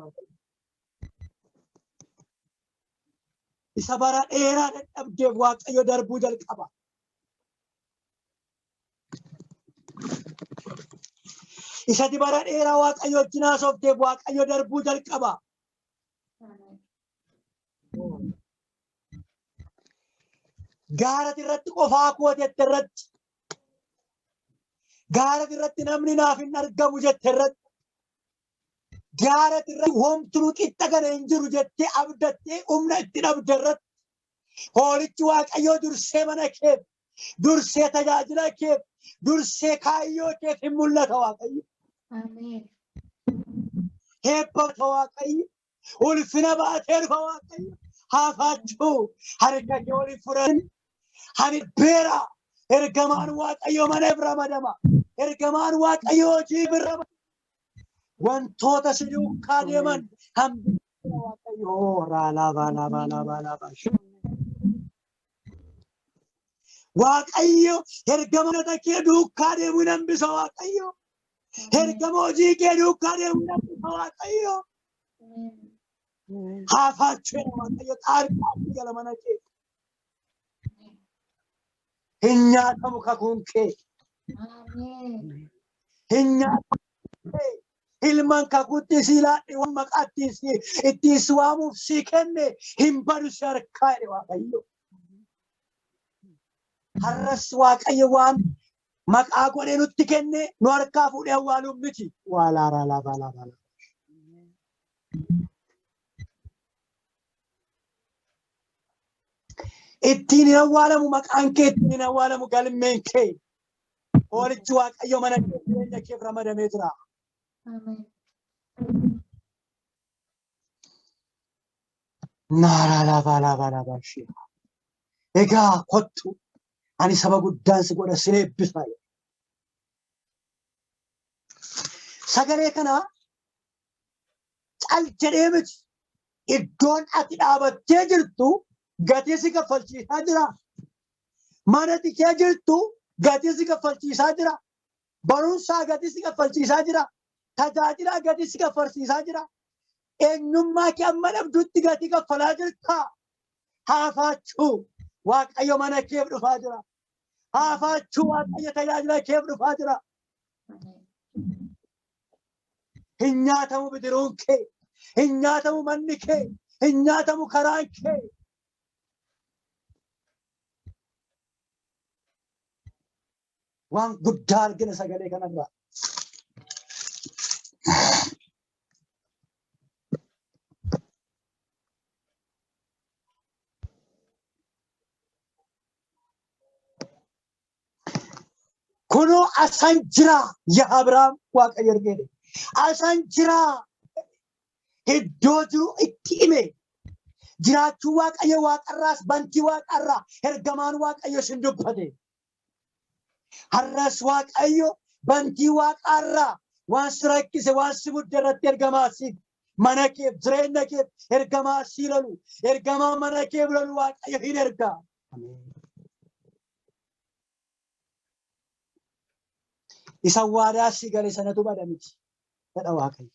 Isa bara dheeraa dadhabdeef Waaqayyo darbuu jalqaba. Isati bara dheeraa Waaqayyo wajjin haasofteef Waaqayyo darbuu jalqaba. Gaara irratti qofaa koo jette irratti, gaara irratti namni naaf hin argamu jette irratti, gaara irratti homtuu qixxa kana hin jiru jettee abdattee humna itti dhabde irratti, hoolichi Waaqayyoo dursee mana keef, dursee tajaajila keef, dursee kaayyoo keef hin mul'ata Waaqayyo. Ameen. Eebba Waaqayyo. Ulfina baatee dhufa Waaqayyo. Haafaachuu harka kee ol hin fudhatin. Ani beera ergamaan Waaqayyo mana irra ramadama. Ergamaan Waaqayyo hojii bira ramadama. Wantoota si duukaa deeman hambisa Waaqayyo. Raalaa baalaa baalaa baalaa baalaa. Waaqayyo ergama kee duukaa deemu hin hambisa Waaqayyo. Ergama hojii kee duukaa deemu hin hambisa Waaqayyo. Ameen. Haafaachuu Waaqayyo xaarqaatti gala mana kee. Hin nyaatamu kakuun kee. Ameen. Hin nyaatamu kee. Ilmaan kakuutti sii laadhe waan maqaa ittiin si waamuuf sii kenne hin badu si harkaa jedhe Waaqayyo. Har'as Waaqayyo waan maqaa godhee nutti kenne nu harkaa fuudhee awwaaluun miti. Waa laaraa laafaa laafaa laafaa. Ittiin hin awwaalamu maqaan kee, ittiin hin awwaalamu galmeen kee. Hoolichi Waaqayyo mana kee jireenya keef ramadamee jira. Ameen. Naaraa laafaa laafaa laafaa ishee. Egaa kottu ani saba guddaan si godha sin eebbisa. Sagalee kana cal jedhee miti. Iddoon ati dhaabattee jirtu gatii si kaffalchiisaa jira. Mana ati kee jirtu gatii si kaffalchiisaa jira. Barumsaa gatii si kaffalchiisaa jira. Tajaajilaa gatii si kaffalchiisaa jira. Eenyummaa kee amma dhabdutti gatii kaffalaa jirta. Haafaachuu Waaqayyo mana keef dhufaa jira. Haafaachuu Waaqayyo tajaajila keef dhufaa jira. Hin nyaatamu bidiruun kee. Hin nyaatamu manni kee. Hin nyaatamu karaan kee. Waan guddaa argina sagalee kanarraa. Kunoo asan jira yaa Abiraam Waaqayyo ergeedhe. Asan jira iddoo jiru itti hime. Jiraachuu Waaqayyo waaqarraas bantii waaqarraa ergamaan Waaqayyo isin dubbate. Har'as Waaqayyo bantii waaqarraa waan si rakkise waan si mudde irratti ergamaa siif mana keef jireenya keef ergamaa sii lolu ergamaa mana keef lolu Waaqayyo hin erga. Isa waadaa sii gale sanatu bada miti jedha Waaqayyo.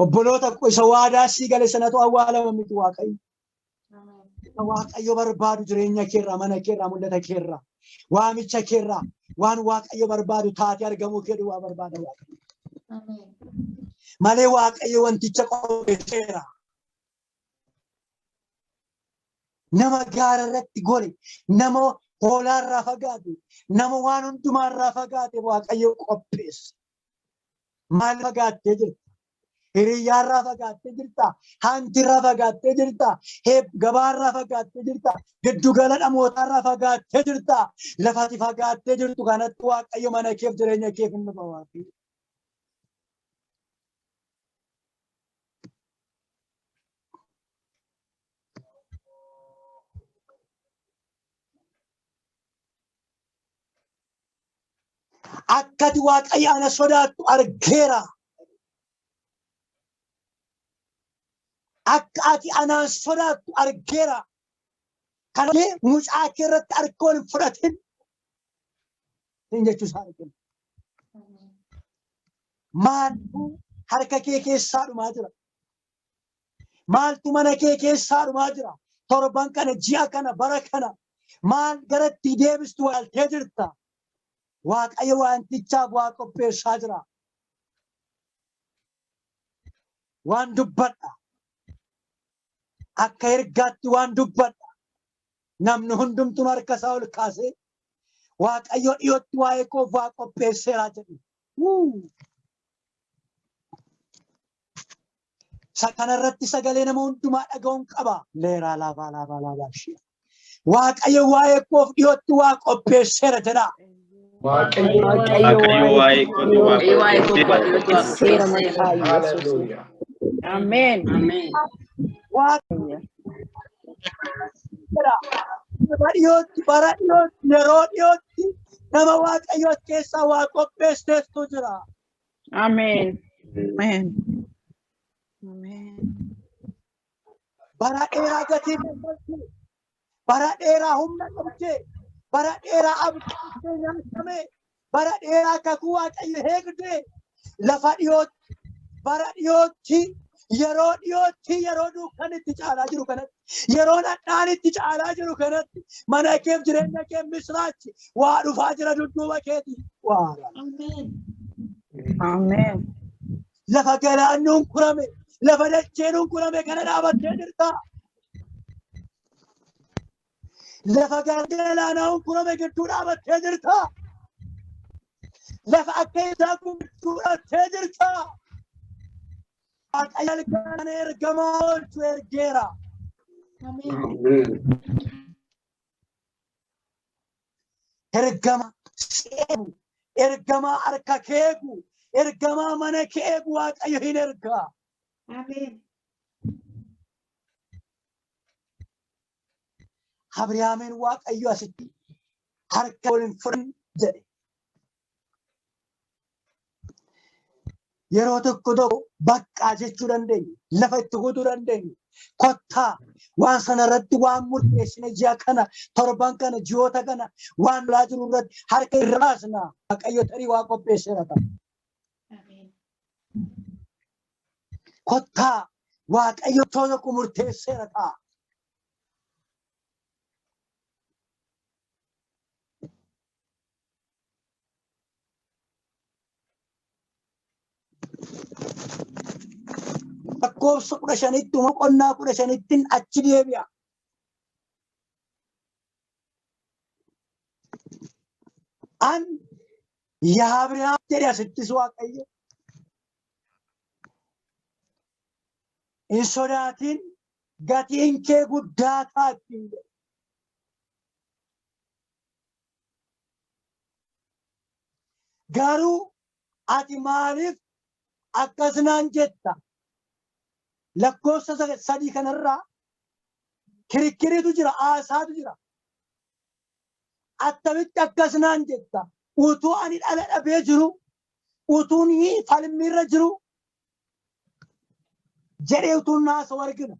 Obboloota koo isa waadaa sii gale sanatu awwaalama miti Waaqayyo. Isa Waaqayyo barbaadu jireenya keerraa, mana keerraa, mul'ata keerraa, waamicha keerraa, waan Waaqayyo barbaadu taatee argamuu kee duwwaa barbaada Waaqayyo. Malee Waaqayyo wanticha qopheesseera. Nama gaara irratti gore, nama hoolaarraa fagaate, nama waan hundumaarraa fagaate Waaqayyo qopheessa. Maal fagaattee jirta? Hiriyyaarraa fagaattee jirta? Hantirraa fagaattee jirta? Gabaarraa fagaattee jirta? Giddugala dhamootaarraa fagaattee jirta? Lafati fagaattee jirtu kanatti Waaqayyo mana keef jireenya keef hin dhufa Waaqayyo. Akkati Waaqayyo ana sodaattu argeera. Akka ati anaan sodaattu argeera. Kana mucaa kee irratti harka ol hin fudhatin. Hin jechuu isaa argina. Maaltu harka kee keessaa dhumaa jira? Maaltu mana kee keessaa dhumaa jira? Torban kana, ji'a kana, bara kana Maal garatti deebistu waaltee jirta. Waaqayyo wantichaaf waa qopheessaa jira. Waan dubbadha. Akka ergaatti waan dubbadha. Namni hundumtuu harka isaa ol kaasee Waaqayyo dhiyootti waa'ee koof waa qopheesseera jedhu. Isa kanarratti sagalee nama hundumaa dhaga'uun qaba. Leeraa laabaa laabaa laabaa ishee. Waaqayyo waa'ee koof dhiyootti waa qopheesseera jedha. Waaqayyo Waaqayyo waa'ee kootti waa Waaqayyo waa'ee koo qopheesseera. qopheesseera. Seera maqaa Yesuusiin. Hallelujah. Ameen. Ameen. Waaqayyo jedha. Bara dhiyootti, bara dhiyootti, yeroo dhiyootti nama Waaqayyo keessaa waa qopheesseetu jira. Ameen. Ameen. Ameen. Bara dheeraa gatii kaffaltee, bara dheeraa humna qabdee, bara dheeraa abdii nyaatame, bara dheeraa kakuu Waaqayyo eegdee, lafa dhiyootti, bara dhiyootti, yeroo dhiyootti, yeroo dukkan itti caalaa jiru kanatti, yeroo dhadhaan itti caalaa jiru kanatti, mana keef jireenya kee misraachi waa dhufaa jira dudduuba keeti. Waa Ameen. Ameen. lafa galaanni hunkurame, lafa dacheen hunkurame kana dhaabattee jirta. Lafa galaanaa hunkurame gidduu dhaabattee jirta. Lafa akka isaa gidduu dhaabattee jirta. Waaqayyo halkan ergamaa oolchu ergeera. Ameen. Amen. Ergama si eegu, ergamaa harka kee eegu, ergamaa mana kee eegu Waaqayyo hin ergaa. Ameen. Abrahaamiin Waaqayyo asitti harka wal hin fudhan jedhe. Yeroo tokko tokko baqqaa jechuu dandeenya. Lafa itti kutuu dandeenya. Kottaa waan sana irratti waan murteessine ji'a kana, torban kana, ji'oota kana waan lolaa jiru irratti harka irra baasna. Waaqayyo tarii waa qopheesseera ta'a. Ameen. Kottaa Waaqayyo tokko murteesseera ta'a. Lakkoofsa 15tti boqonnaa 15ttiin achi deebi'a. An yaa Abrahaam jedhe asittis Waaqayyo. Hin sodaatin, gatiin kee guddaa ta'a ittiin jedhe. Garuu ati maaliif akkas naan jetta? Lakkoofsa 3 kanarraa kirikkiriitu jira, aasaatu jira. Attamitti akkas naan jetta? Utuu ani dhala dhabee jiru, utuu ni falmiirra jiru jedhee utuu naasoo argina.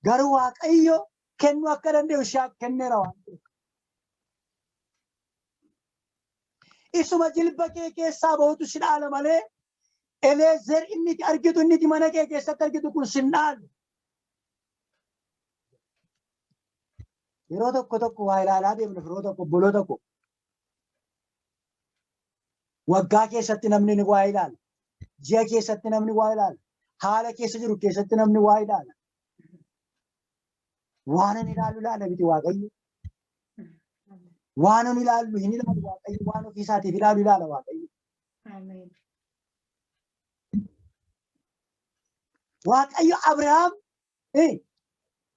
Garuu Waaqayyo kennuu akka danda'u ishee kenneera waan ta'eef. Isuma jilba kee keessaa bahutu si dhaala malee Eleezer inni itti argitu, inni itti mana kee keessatti argitu kun sin dhaalu. Yeroo tokko tokko waa ilaalaa deemna, firoota tokko, obboloota tokko. Waggaa keessatti namni ni waa ilaala. Ji'a keessatti namni waa ilaala. Haala keessa jiru keessatti namni waa ilaala. Waan inni ilaalu ilaala miti Waaqayyo. Waan inni ilaallu hin ilaalu Waaqayyo. Waan ofii isaatiif ilaalu ilaala Waaqayyo. Ameen. Waaqayyo Abrahaam,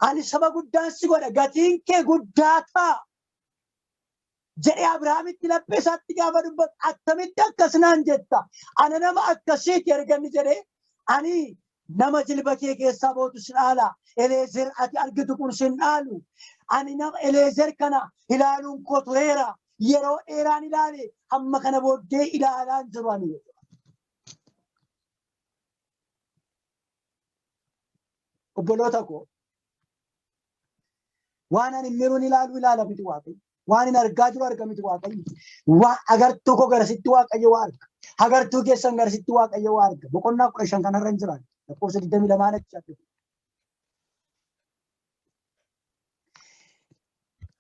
ani saba guddaan si godha, gatiin kee guddaa ta'a jedhee Abrahaamitti laphee isaatti gaafa dubbatu, attamitti akkas naan jetta? Ana nama akkasiiti erga inni jedhee, ani nama jilba kee keessaa bootu si dhaala. Eleezer ati argitu kun sin dhaalu. Ani nama Eleezer kana ilaaluun koo tureera. Yeroo dheeraan ilaale, hamma kana booddee ilaalaan jiru ani. Obboloota koo, waan ani miruun ilaalu ilaala miti Waaqayyo. Waan hin argaa jiru arga miti Waaqayyo. Waa agartuu koo garasitti Waaqayyo waa arga. Agartuu keessan garasitti Waaqayyo waa arga. Boqonnaa 15 kanarra hin jiran. Lakkoofsa 22 achi argatu.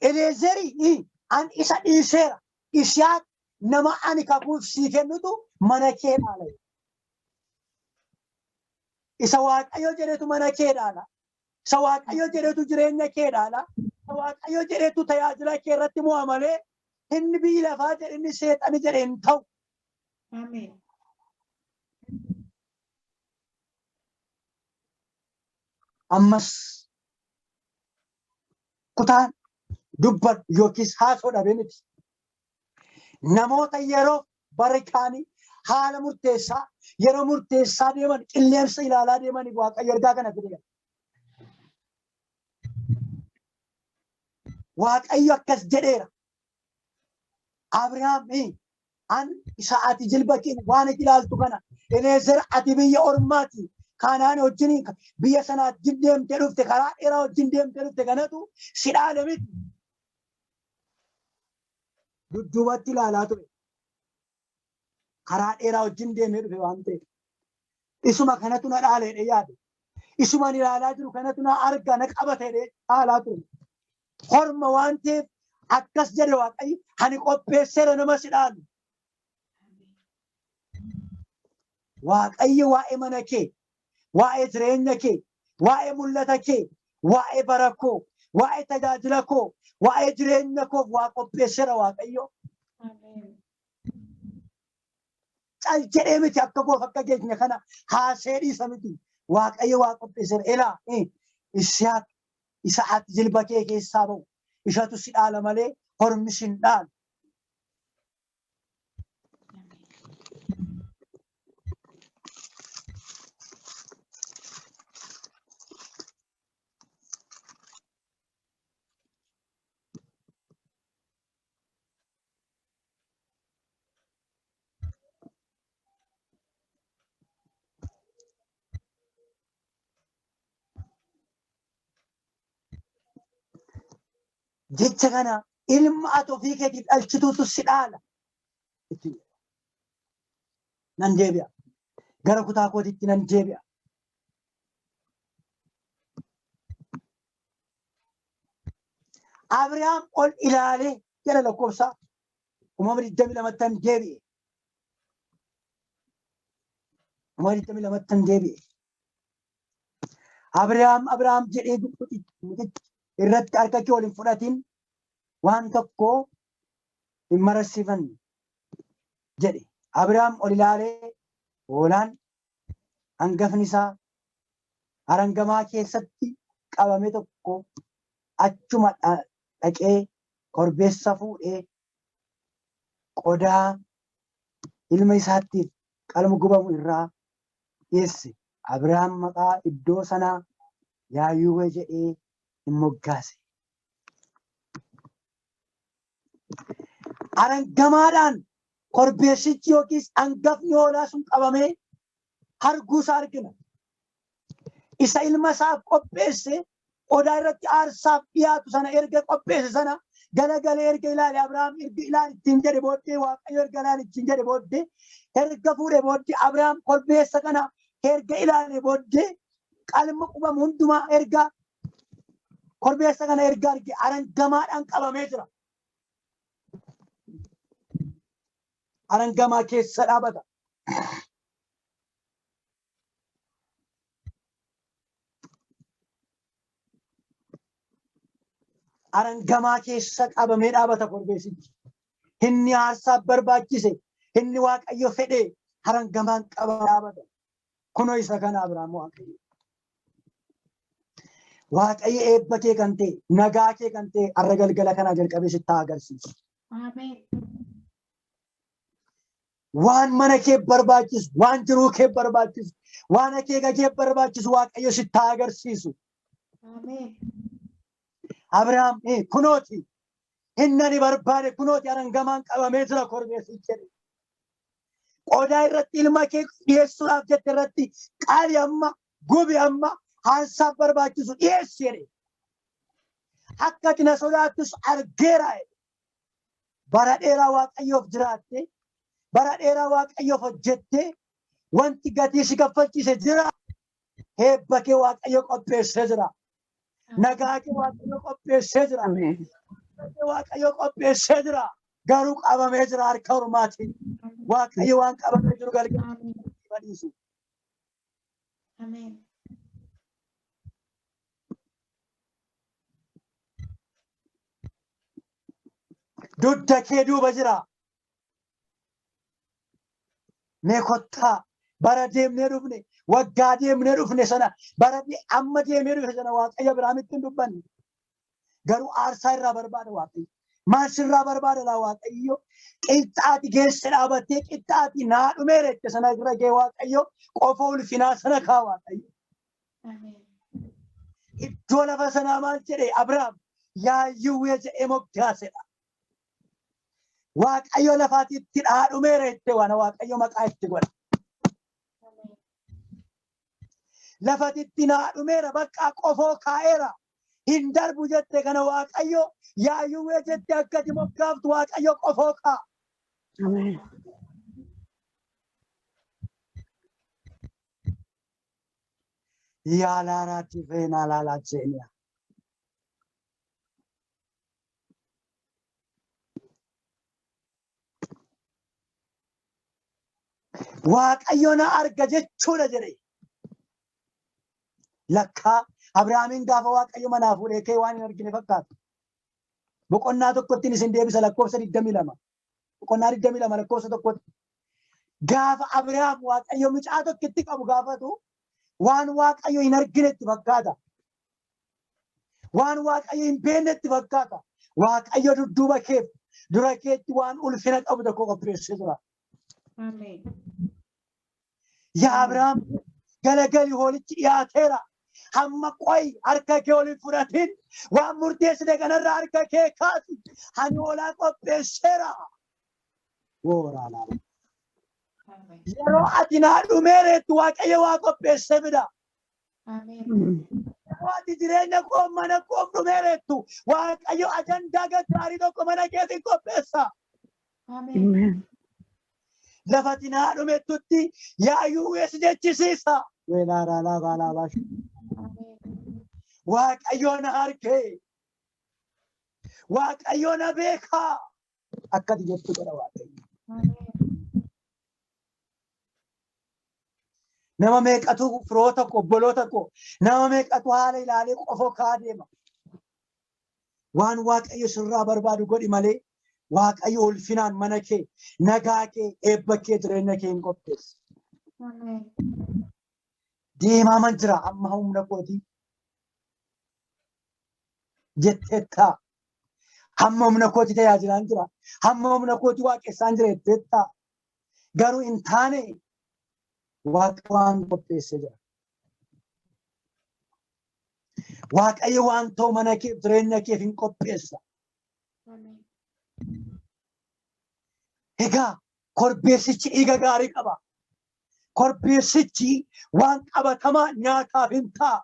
Eleezerii an isa dhiiseera. Yisihaaq nama ani kakuuf sii kennutu mana kee dhaala. Isa Waaqayyo jedhetu mana kee dhaala. Isa Waaqayyo jedhetu jireenya kee dhaala. Isa Waaqayyo jedhetu tajaajila kee irratti mo'a malee inni biyyi lafaa jedhe, inni seexani jedhe hin ta'u. Ameen. Ammas kutaan dubbadhu yookiis haasoo dhabee miti. Namoota yeroo bara kaanii haala murteessaa, yeroo murteessaa deeman, qilleensa ilaalaa deemaniif Waaqayyo ergaa kana fideera. Waaqayyo akkas jedheera. Abrahaam, an isa ati jilba kee waan ati ilaaltu kana, Eleezer, ati biyya ormaati Kanaan wajjin biyya sanaa wajjin deemtee dhufte, karaa dheeraa wajjin deemtee dhufte kanatu si dhaale miti. Dudduubatti ilaalaa ture. Karaa dheeraa wajjin deemee dhufe waan ta'eef. Isuma kanatu na dhaale jedhee yaade. Isuma ani ilaalaa jiru kanatu na arga, na qabate jedhee dhaalaa ture. Horma waan ta'eef akkas jedhe Waaqayyo, ani qopheesseera nama si dhaalu. Waaqayyo waa'ee mana kee, waa'ee jireenya kee, waa'ee mul'ata kee, waa'ee bara koo, waa'ee tajaajila koo, waa'ee jireenya koof waa qopheesseera Waaqayyo. Ameen. Cal jedhee miti, akka koof akka keenya kana haasee dhiisa miti. Waaqayyo waa qopheesseera. Elaa, Isihaaq isa ati jilba kee keessaa ba'u ishatu si dhaala malee hormi si hin dhaalu. Jecha kana, ilma ati ofii keetiif dhalchituutu si dhaala. Ittiin jedha. Nan deebi'a. Gara kutaa kootiitti nan deebi'a. Abrahaam ol ilaalee jedha, lakkoofsa Uumama 22ttan deebi'e. Uumama 22ttan deebi'e. Abrahaam, Abrahaam jedhee, mucichi irratti harka kee ol hin fudhatin, waan tokko hin mararsiifanne jedhe. Abrahaam ol ilaalee hoolaan hangafni isaa arangamaa keessatti qabame tokko achuma dhaqee korbeessa fuudhee qodaa ilma isaattiif qalma gubamu irraa dhiyeesse. Abrahaam maqaa iddoo sanaa Yaayuwee jedhee hin moggaase. Arangamaadhaan korbeessichi yookiis hangafni hoolaa sun qabamee arguu isaa argina. Isa ilma isaaf qopheesse, qodaa irratti aarsaaf dhiyaatu sana erga qopheesse sana galagalee erga ilaale, Abrahaam erga ilaali ittiin jedhe booddee, Waaqayyo erga ilaali ittiin jedhe booddee, erga fuudhe booddee, Abrahaam korbeessa kana erga ilaale booddee, qalma qubamu hundumaa erga korbeessa kana erga arge, arangamaadhaan qabamee jira. Arangamaa keessa dhaabata. Arangamaa keessa qabamee dhaabata korbeessichi. Inni aarsaaf barbaachise, inni Waaqayyo fedhe arangamaan qabamee dhaabata. Kunoo isa kana Abrahaam Waaqayyo. Waaqayyo eebba kee kan ta'e, nagaa kee kan ta'e har'a galgala kanaa jalqabee sitti haa agarsiisu. Ameen. Waan mana kee barbaachisu, waan jiruu kee barbaachisu, waan akeeka kee barbaachisu Waaqayyo sitti haa agarsiisu. Ameen. Abrahaam, kunooti inni ani barbaade, kunooti arangamaan qabamee jira korbeessichi jedhe. Qodaa irratti ilma kee dhiyeessuudhaaf jette irratti qaali amma, gubi amma, aarsaaf barbaachisu dhiyeessi jedhe. Akka ati na sodaattus argeera jedhe. Bara dheeraa Waaqayyoof jiraatte, bara dheeraa Waaqayyoof hojjette, wanti gatii si kaffalchiise jira. Eebba kee Waaqayyo qopheessee jira. Nagaa kee Waaqayyo qopheessee jira. Ameen. Waaqayyo qopheessee jira. Garuu qabamee jira harka ormaatiin. Waaqayyo waan qabamee jiru galgala Ameen. badhiisu. Ameen. Dugda kee duuba jira. Mee kottaa bara deemnee dhufne, waggaa deemnee dhufne sana, bara amma deemee dhufe sana Waaqayyo Abiraamitti hin dubbanne. Garuu aarsaa irraa barbaada Waaqayyo. Maal sirraa barbaada laa Waaqayyo? Qixxaati geesse dhaabattee qixxaati naa dhumeera jette sana irra gee Waaqayyo qofa ulfinaa sana kaa Waaqayyo. Ameen. Iddoo lafa sanaa maal jedhe Abiraam? Yaayyuwwee jedhee moggaasedha. Waaqayyo lafaati itti dhaa dhumeera jette waan Waaqayyo maqaa itti godha. Ameen. Lafati itti naa dhumeera bakka qofoo kaa'eera. Hin darbu jette kana Waaqayyo yaayyuwwee jette akkati moggaaftu Waaqayyo qofoo kaa'a. Ameen. Yaalaaraatti feenaa laalaa jeeniya. Waaqayyo na arga jechuudha jedhe. Lakkaa Abrahaamiin gaafa Waaqayyo manaa fuudhee ka'e waan hin argine fakkaata. Boqonnaa tokkotti isin deebisa lakkoofsa 22. Boqonnaa 22 lakkoofsa tokkotti. Gaafa Abrahaam Waaqayyo mucaa tokkitti qabu gaafatu waan Waaqayyo hin arginetti fakkaata. Waan Waaqayyo hin beeknetti fakkaata. Waaqayyo dudduuba keef dura keetti waan ulfina qabu tokko qopheessee jira. Ameen. Yaa Abrahaam, galagali, hoolichi dhiyaateera. Hamma qoy harka kee ol hin fudhatin, waan murteessite kanarraa harka kee kaasi. Ani hoolaa qopheesseera. Wooraanaa. Ameen. Yeroo ati naa dhumeereettu Waaqayyo waa qopheessee fida. Ameen. Yeroo ati jireenya koo mana koof dhumeereettu Waaqayyo ajandaa gaggaarii tokko mana keetiin qopheessa. Ameen. Ameen. Lafa ati naa dhumettutti yaayyuu weessi jechisiisa. Weelaaraa laabaa laabaa. Ameen. Waaqayyo na argee. Waaqayyo na beekaa. Akkati jettu godha Waaqayyo. Ameen. Nama meeqatu, firoota koo, obboloota koo, nama meeqatu haala ilaalee qofoo kaa deema. Waan Waaqayyo sirraa barbaadu godhi malee Waaqayyo ulfinaan mana kee, nagaa kee, eebba kee, jireenya kee hin qopheessu. Ameen. Deemaa man jira amma humna kootii jetteettaa. Hamma humna kootii tajaajilaan jira. Hamma humna kootii waaqessaan jira jetteettaa. Garuu hin taane, Waaqa waan qopheessee jira. Waaqayyo waan ta'u mana kee, jireenya keef hin qopheessa. Ameen. Egaa korbeessichi dhiiga gaarii qaba. Korbeessichi waan qabatamaa nyaataaf hin ta'a.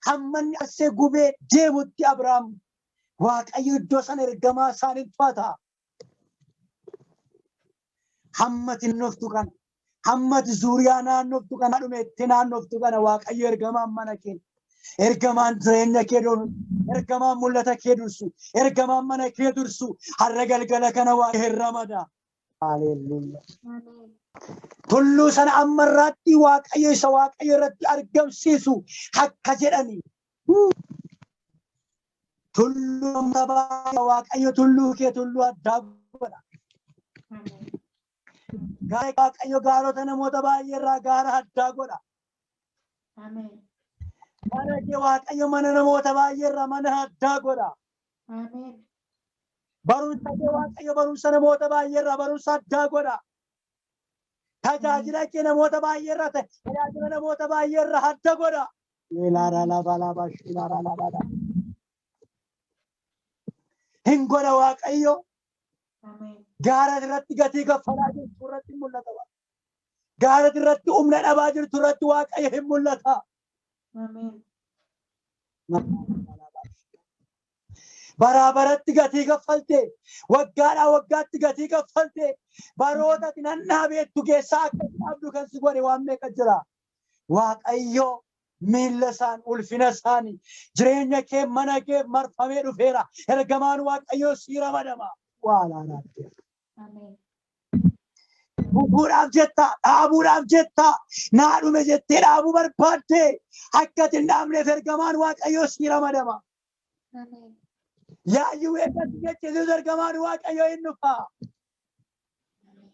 Hamma inni asee gubee deemutti Abrahaam Waaqayyo iddoo sana ergamaa isaanii to'ata. Hammati naannoftu kana, hammati zuuriyaa naannoftu kana, dhumeetti naannoftu kana Waaqayyo ergamaan mana kee, ergamaan jireenya kee dursu, ergamaan mul'ata kee dursu, ergamaan mana kee dursu har'a galgala kana Waaqayyo hin ramada. Haleluuyaa. Ameen. Tulluu sana ammarraatti Waaqayyo isa Waaqayyo irratti argamsiisu akka jedhani. Tulluu sabaa Waaqayyo tulluu kee tulluu addaa godha. Ameen. Gaara Waaqayyo gaarota namoota baay'ee irraa gaara addaa godha. Ameen. Mana kee Waaqayyo mana namoota baay'ee irraa mana addaa godha. Ameen. Barumsa kee Waaqayyo barumsa namoota baay'ee irraa barumsa addaa godha. Tajaajila kee namoota baay'ee irraa ta'e tajaajila namoota baay'ee irraa adda godha. Ilaara laba laba ilaara laba laba. Hin godha Waaqayyo. Ameen. Gaara irratti gatii kaffalaa jirtu irratti hin mul'ata. Gaara irratti humna dhabaa jirtu irratti Waaqayyo hin mul'ata. Ameen. Baraa baratti gatii kaffalte, waggaadhaa waggaatti gatii kaffalte, baroota ati nan dhaabeettu keessaa akka dhaabdu kan si godhe waan meeqa jira. Waaqayyo Miilla isaan ulfina isaanii jireenya kee mana kee marfamee dhufeera. Ergamaan Waaqayyoo sii ramadama. Waa laalaatti. Ameen. Buufuudhaaf jetta, dhaabuudhaaf jetta, naa dhume jettee dhaabuu barbaadde akka ati hin dhaabneef ergamaan Waaqayyoo sii ramadama. Ameen. Yaayyuu eeggatti jechisius ergamaan Waaqayyoo hin dhufa. Ameen.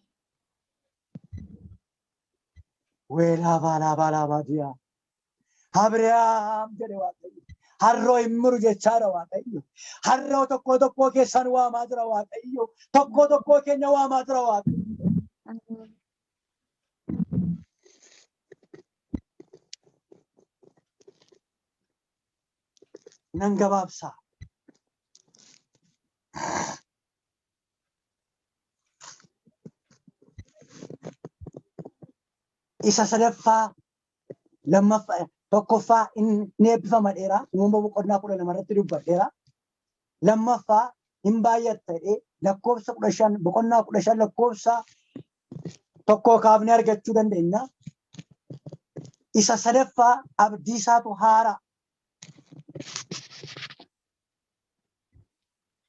Weelaa baalaa baalaa baadiyaa. Abrahaam jedhe Waaqayyo. Harroo hin muru jechaadha Waaqayyo. Harroo tokko tokkoo keessan waamaa jira Waaqayyo. Tokko tokkoo keenya waamaa jira Waaqayyo. Ameen. Nan gabaabsa. Isa sadaffaa lammaffaa tokkoffaa inni eebbifama dheeraa uumama boqonnaa 12 irratti dubbadheera. Lammaffaa hin baay'atta jedhee lakkoofsa 15 boqonnaa 15 lakkoofsa 1 kaafnee argachuu dandeenya. Isa sadaffaa abdii isaatu haaraa.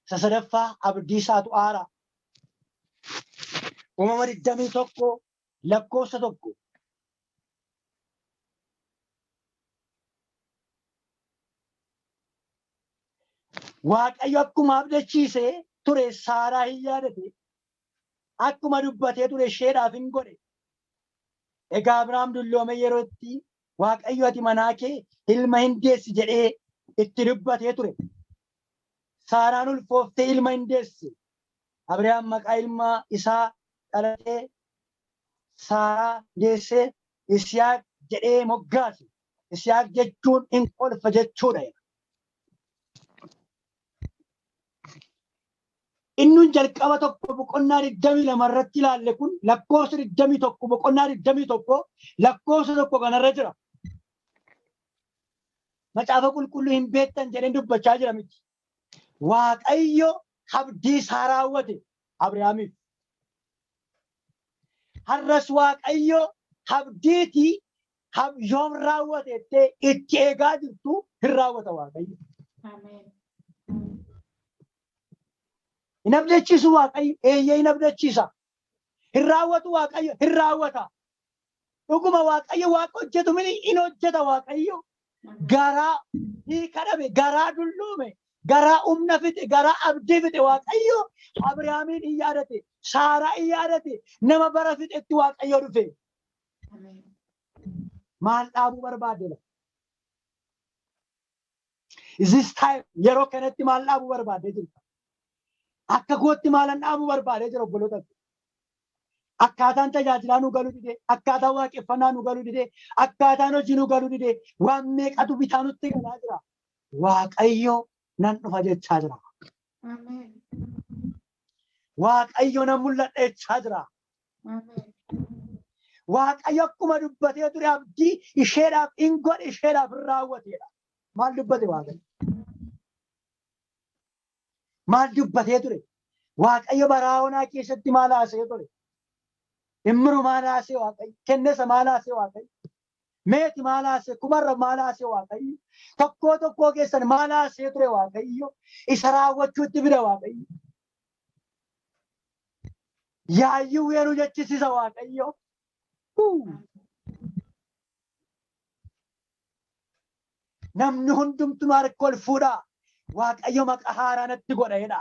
Isa sadaffaa abdii isaatu haaraa. Uumama 21 lakkoofsa 1. Waaqayyo akkuma abdachiisee ture Saaraa hin yaadate. Akkuma dubbatee ture isheedhaaf hin godhe. Egaa Abrahaam dulloome yeroo itti Waaqayyo ati manaa kee ilma hin deessi jedhee itti dubbatee ture. Saaraan ulfooftee ilma hin deessi. Abrahaam maqaa ilma isaa dhalatee Saaraa deessee Yisihaaq jedhee moggaase. Yisihaaq jechuun hin kolfa jechuudha. Inni jalqaba tokko boqonnaa 22 irratti ilaalle kun lakkoofsa 21 boqonnaa 21 lakkoofsa 1 kanarra jira. Macaafa qulqulluu hin beektan jedheen dubbachaa jira miti. Waaqayyo abdii isaa raawwate Abrahaamiif. Har'as Waaqayyo abdiitii yoom raawwate jettee itti eegaa jirtu hin raawwata Waaqayyo. Ameen. Hin abdachiisu Waaqayyo, eeyyee hin abdachiisa. Hin raawwatu Waaqayyo, hin raawwata. Dhuguma Waaqayyo waaqa hojjetu miti hin hojjeta Waaqayyo. Garaa hiika dhabe, garaa dulloome, garaa humna fixe, garaa abdii fixe Waaqayyo Abrahaamiin hin yaadate, Saaraa hin yaadate, nama bara fixetti Waaqayyo dhufe. Ameen. Maal dhaabuu barbaadde? Is this time yeroo kanatti maal dhaabuu barbaadde jirta? Akka kootti maalan dhaabuu barbaadee jira obboloota koo? Akkaataan tajaajilaa nu galuu didee, akkaataan waaqeffannaa nu galuu didee, akkaataan hojii nu galuu didee, waan meeqatu bitaa nutti galaa jira. Waaqayyo nan dhufa jechaa jira. Ameen. Waaqayyo nan mul'adha jechaa jira. Ameen. Waaqayyo akkuma dubbatee ture abdii isheedhaaf hin godhe isheedhaaf hin raawwateedha. Maal dubbate Waaqayyo? Maal dubbatee ture? Waaqayyo baraa onaa keessatti maal haasa'ee ture? Immiru maal haasa'e Waaqayyo? Kennesa maal haasa'e Waaqayyo? Meeti maal haasa'e? Kumarra maal haasa'e Waaqayyo? Tokkoo tokkoo keessan maal haasa'ee ture Waaqayyo? Isa raawwachuutti fida Waaqayyo. Yaayyuu weeruu jechisiisa Waaqayyo. Namni hundumtuu harka ol fuudhaa. Waaqayyo maqaa haaraa natti godha jedha.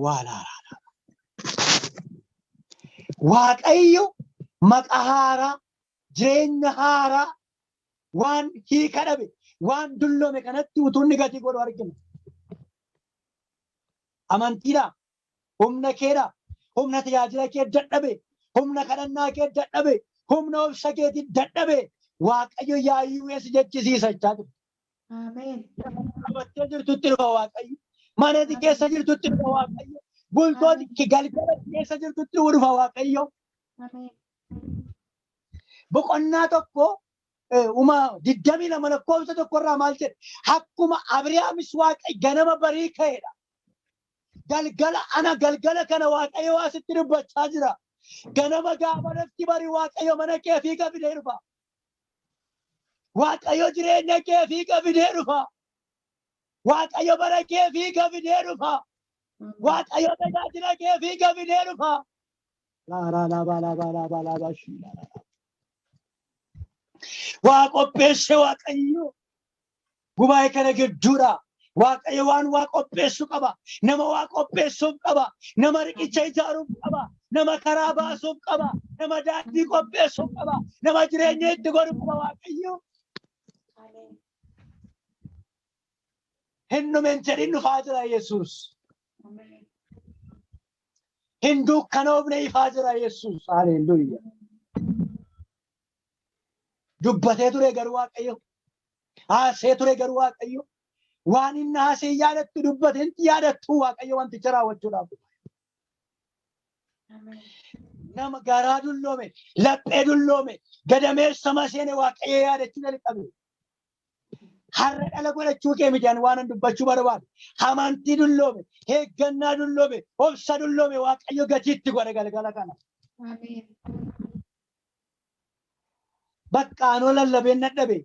Waa laala. Waaqayyo maqaa haaraa, jireenya haaraa, waan hiika dhabe, waan dulloome kanatti utuu inni gatii godhu argina. Amantiidha, humna keedha, humna tajaajila kee dadhabe, humna kadhannaa kee dadhabe, humna obsa keetii dadhabe, Waaqayyo yaayyuu eessa jechisiisa jechaa jira. Ameen. Qabattee jirtutti dhufa Waaqayyo. Mana keessa jirtutti dhufa Waaqayyo. Bultooti galgala keessa jirtutti dhufa Waaqayyo. Ameen. Boqonnaa 1 Uma 22 lakkoofsa 1 irraa maal jedhe? Akkuma Abrahaamis Waaqa ganama barii ka'edha. Galgala ana galgala kana Waaqayyo asitti dubbachaa jira. Ganama gaafa lafti barii Waaqayyo mana kee fiiga fidee dhufa. Waaqayyo jireenya kee fiiga fidee dhufa. Waaqayyo bara kee fiiga fidee dhufa. Waaqayyo tajaajila kee fiiga fidee dhufa. Laa laa laa laa laa laa laa laa shii laa laa. Waa qopheesse Waaqayyo. Gubaa'ee kana gidduudha. Waaqayyo waan waa qopheessu qaba. Nama waa qopheessuuf qaba. Nama riqicha ijaaruuf qaba. Nama karaa baasuuf qaba. Nama daandii qopheessuuf qaba. Nama jireenya itti godhu qaba Waaqayyo. Ameen. Hin dhumen jedhin, dhufaa jira Yesuus. Ameen. Hin dukkanoofne, ifaa jira Yesuus. Haleluuyaa. Dubbatee ture garuu Waaqayyo. Haasee ture garuu Waaqayyo. Waan inni haasee yaadattu, dubbate hin yaadattu, Waaqayyo wanticha raawwachuudhaaf. Ameen. Nama garaa dulloome, laphee dulloome, gadameessa maseene Waaqayyo yaadachuu jalqabe. Har'a dhala godhachuu kee miti ani waan an dubbachuu barbaadu. Amantii dulloome, eeggannaa dulloome, obsa dulloome Waaqayyo gatiitti godhe galgala kana. Ameen. Bakka anoo lallabeen dadhabe,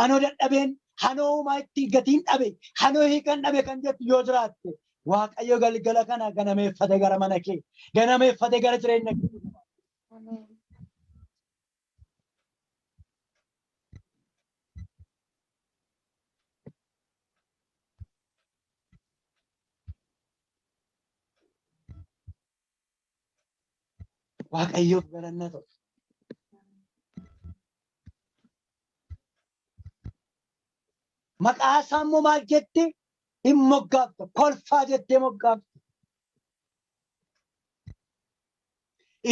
anoo dadhabeen, anoo uumaa itti gatiin dhabe, anoo hiikan dhabe kan jettu yoo jiraatte, Waaqayyo galgala kana ganameeffate gara mana kee, ganameeffate gara jireenya kee. Ameen. Waaqayyoof galanna ta'u. Maqaa isaa immoo maal jette? Hin moggaafta. Kolfaa jettee moggaafta.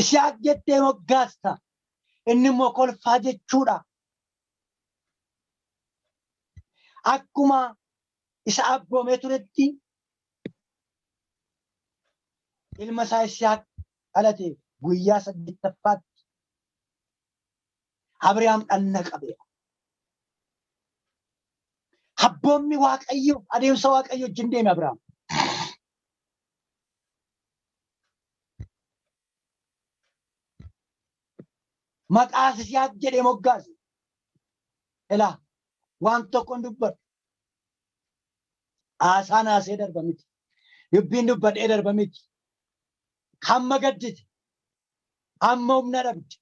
Isaaq jettee moggaasta. Inni immoo kolfaa jechuudha. Akkuma isa abboomee turetti ilma isaa Isaaq dhalate, guyyaa saddeettaffaatti Abrahaam dhanna qabe. Abboommi Waaqayyo, adeemsa Waaqayyo wajjin deeme Abrahaam. Maqaa Yisihaaq jedhee moggaase. Ilaa, waan tokko hin dubbadhu. Haasaan haasee darba miti. Dubbiin dubbadhee darba miti. Hamma gaddite, hamma humna dhabde,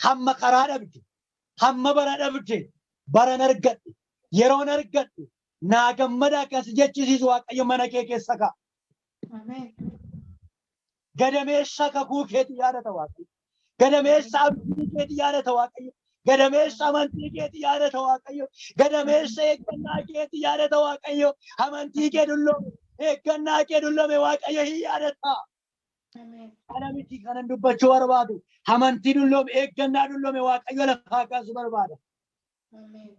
hamma karaa dhabde, hamma bara dhabde, baran argadhe, yeroon argadhe, naa gammada akkas jechisiisu Waaqayyo mana kee keessa ka'a. Ameen. Gadameessa kakuu keeti yaadata Waaqayyo. Gadameessa abdii keeti yaadata Waaqayyo. Gadameessa amantii keeti yaadata Waaqayyo. Gadameessa eeggannaa keeti yaadata Waaqayyo. Amantii kee dulloome, eeggannaa kee dulloome Waaqayyo hin yaadata. Ameen. Kana miti kanan dubbachuu barbaadu. Amantii dulloome, eeggannaa dulloome Waaqayyo lafaa kaasu barbaada. Ameen.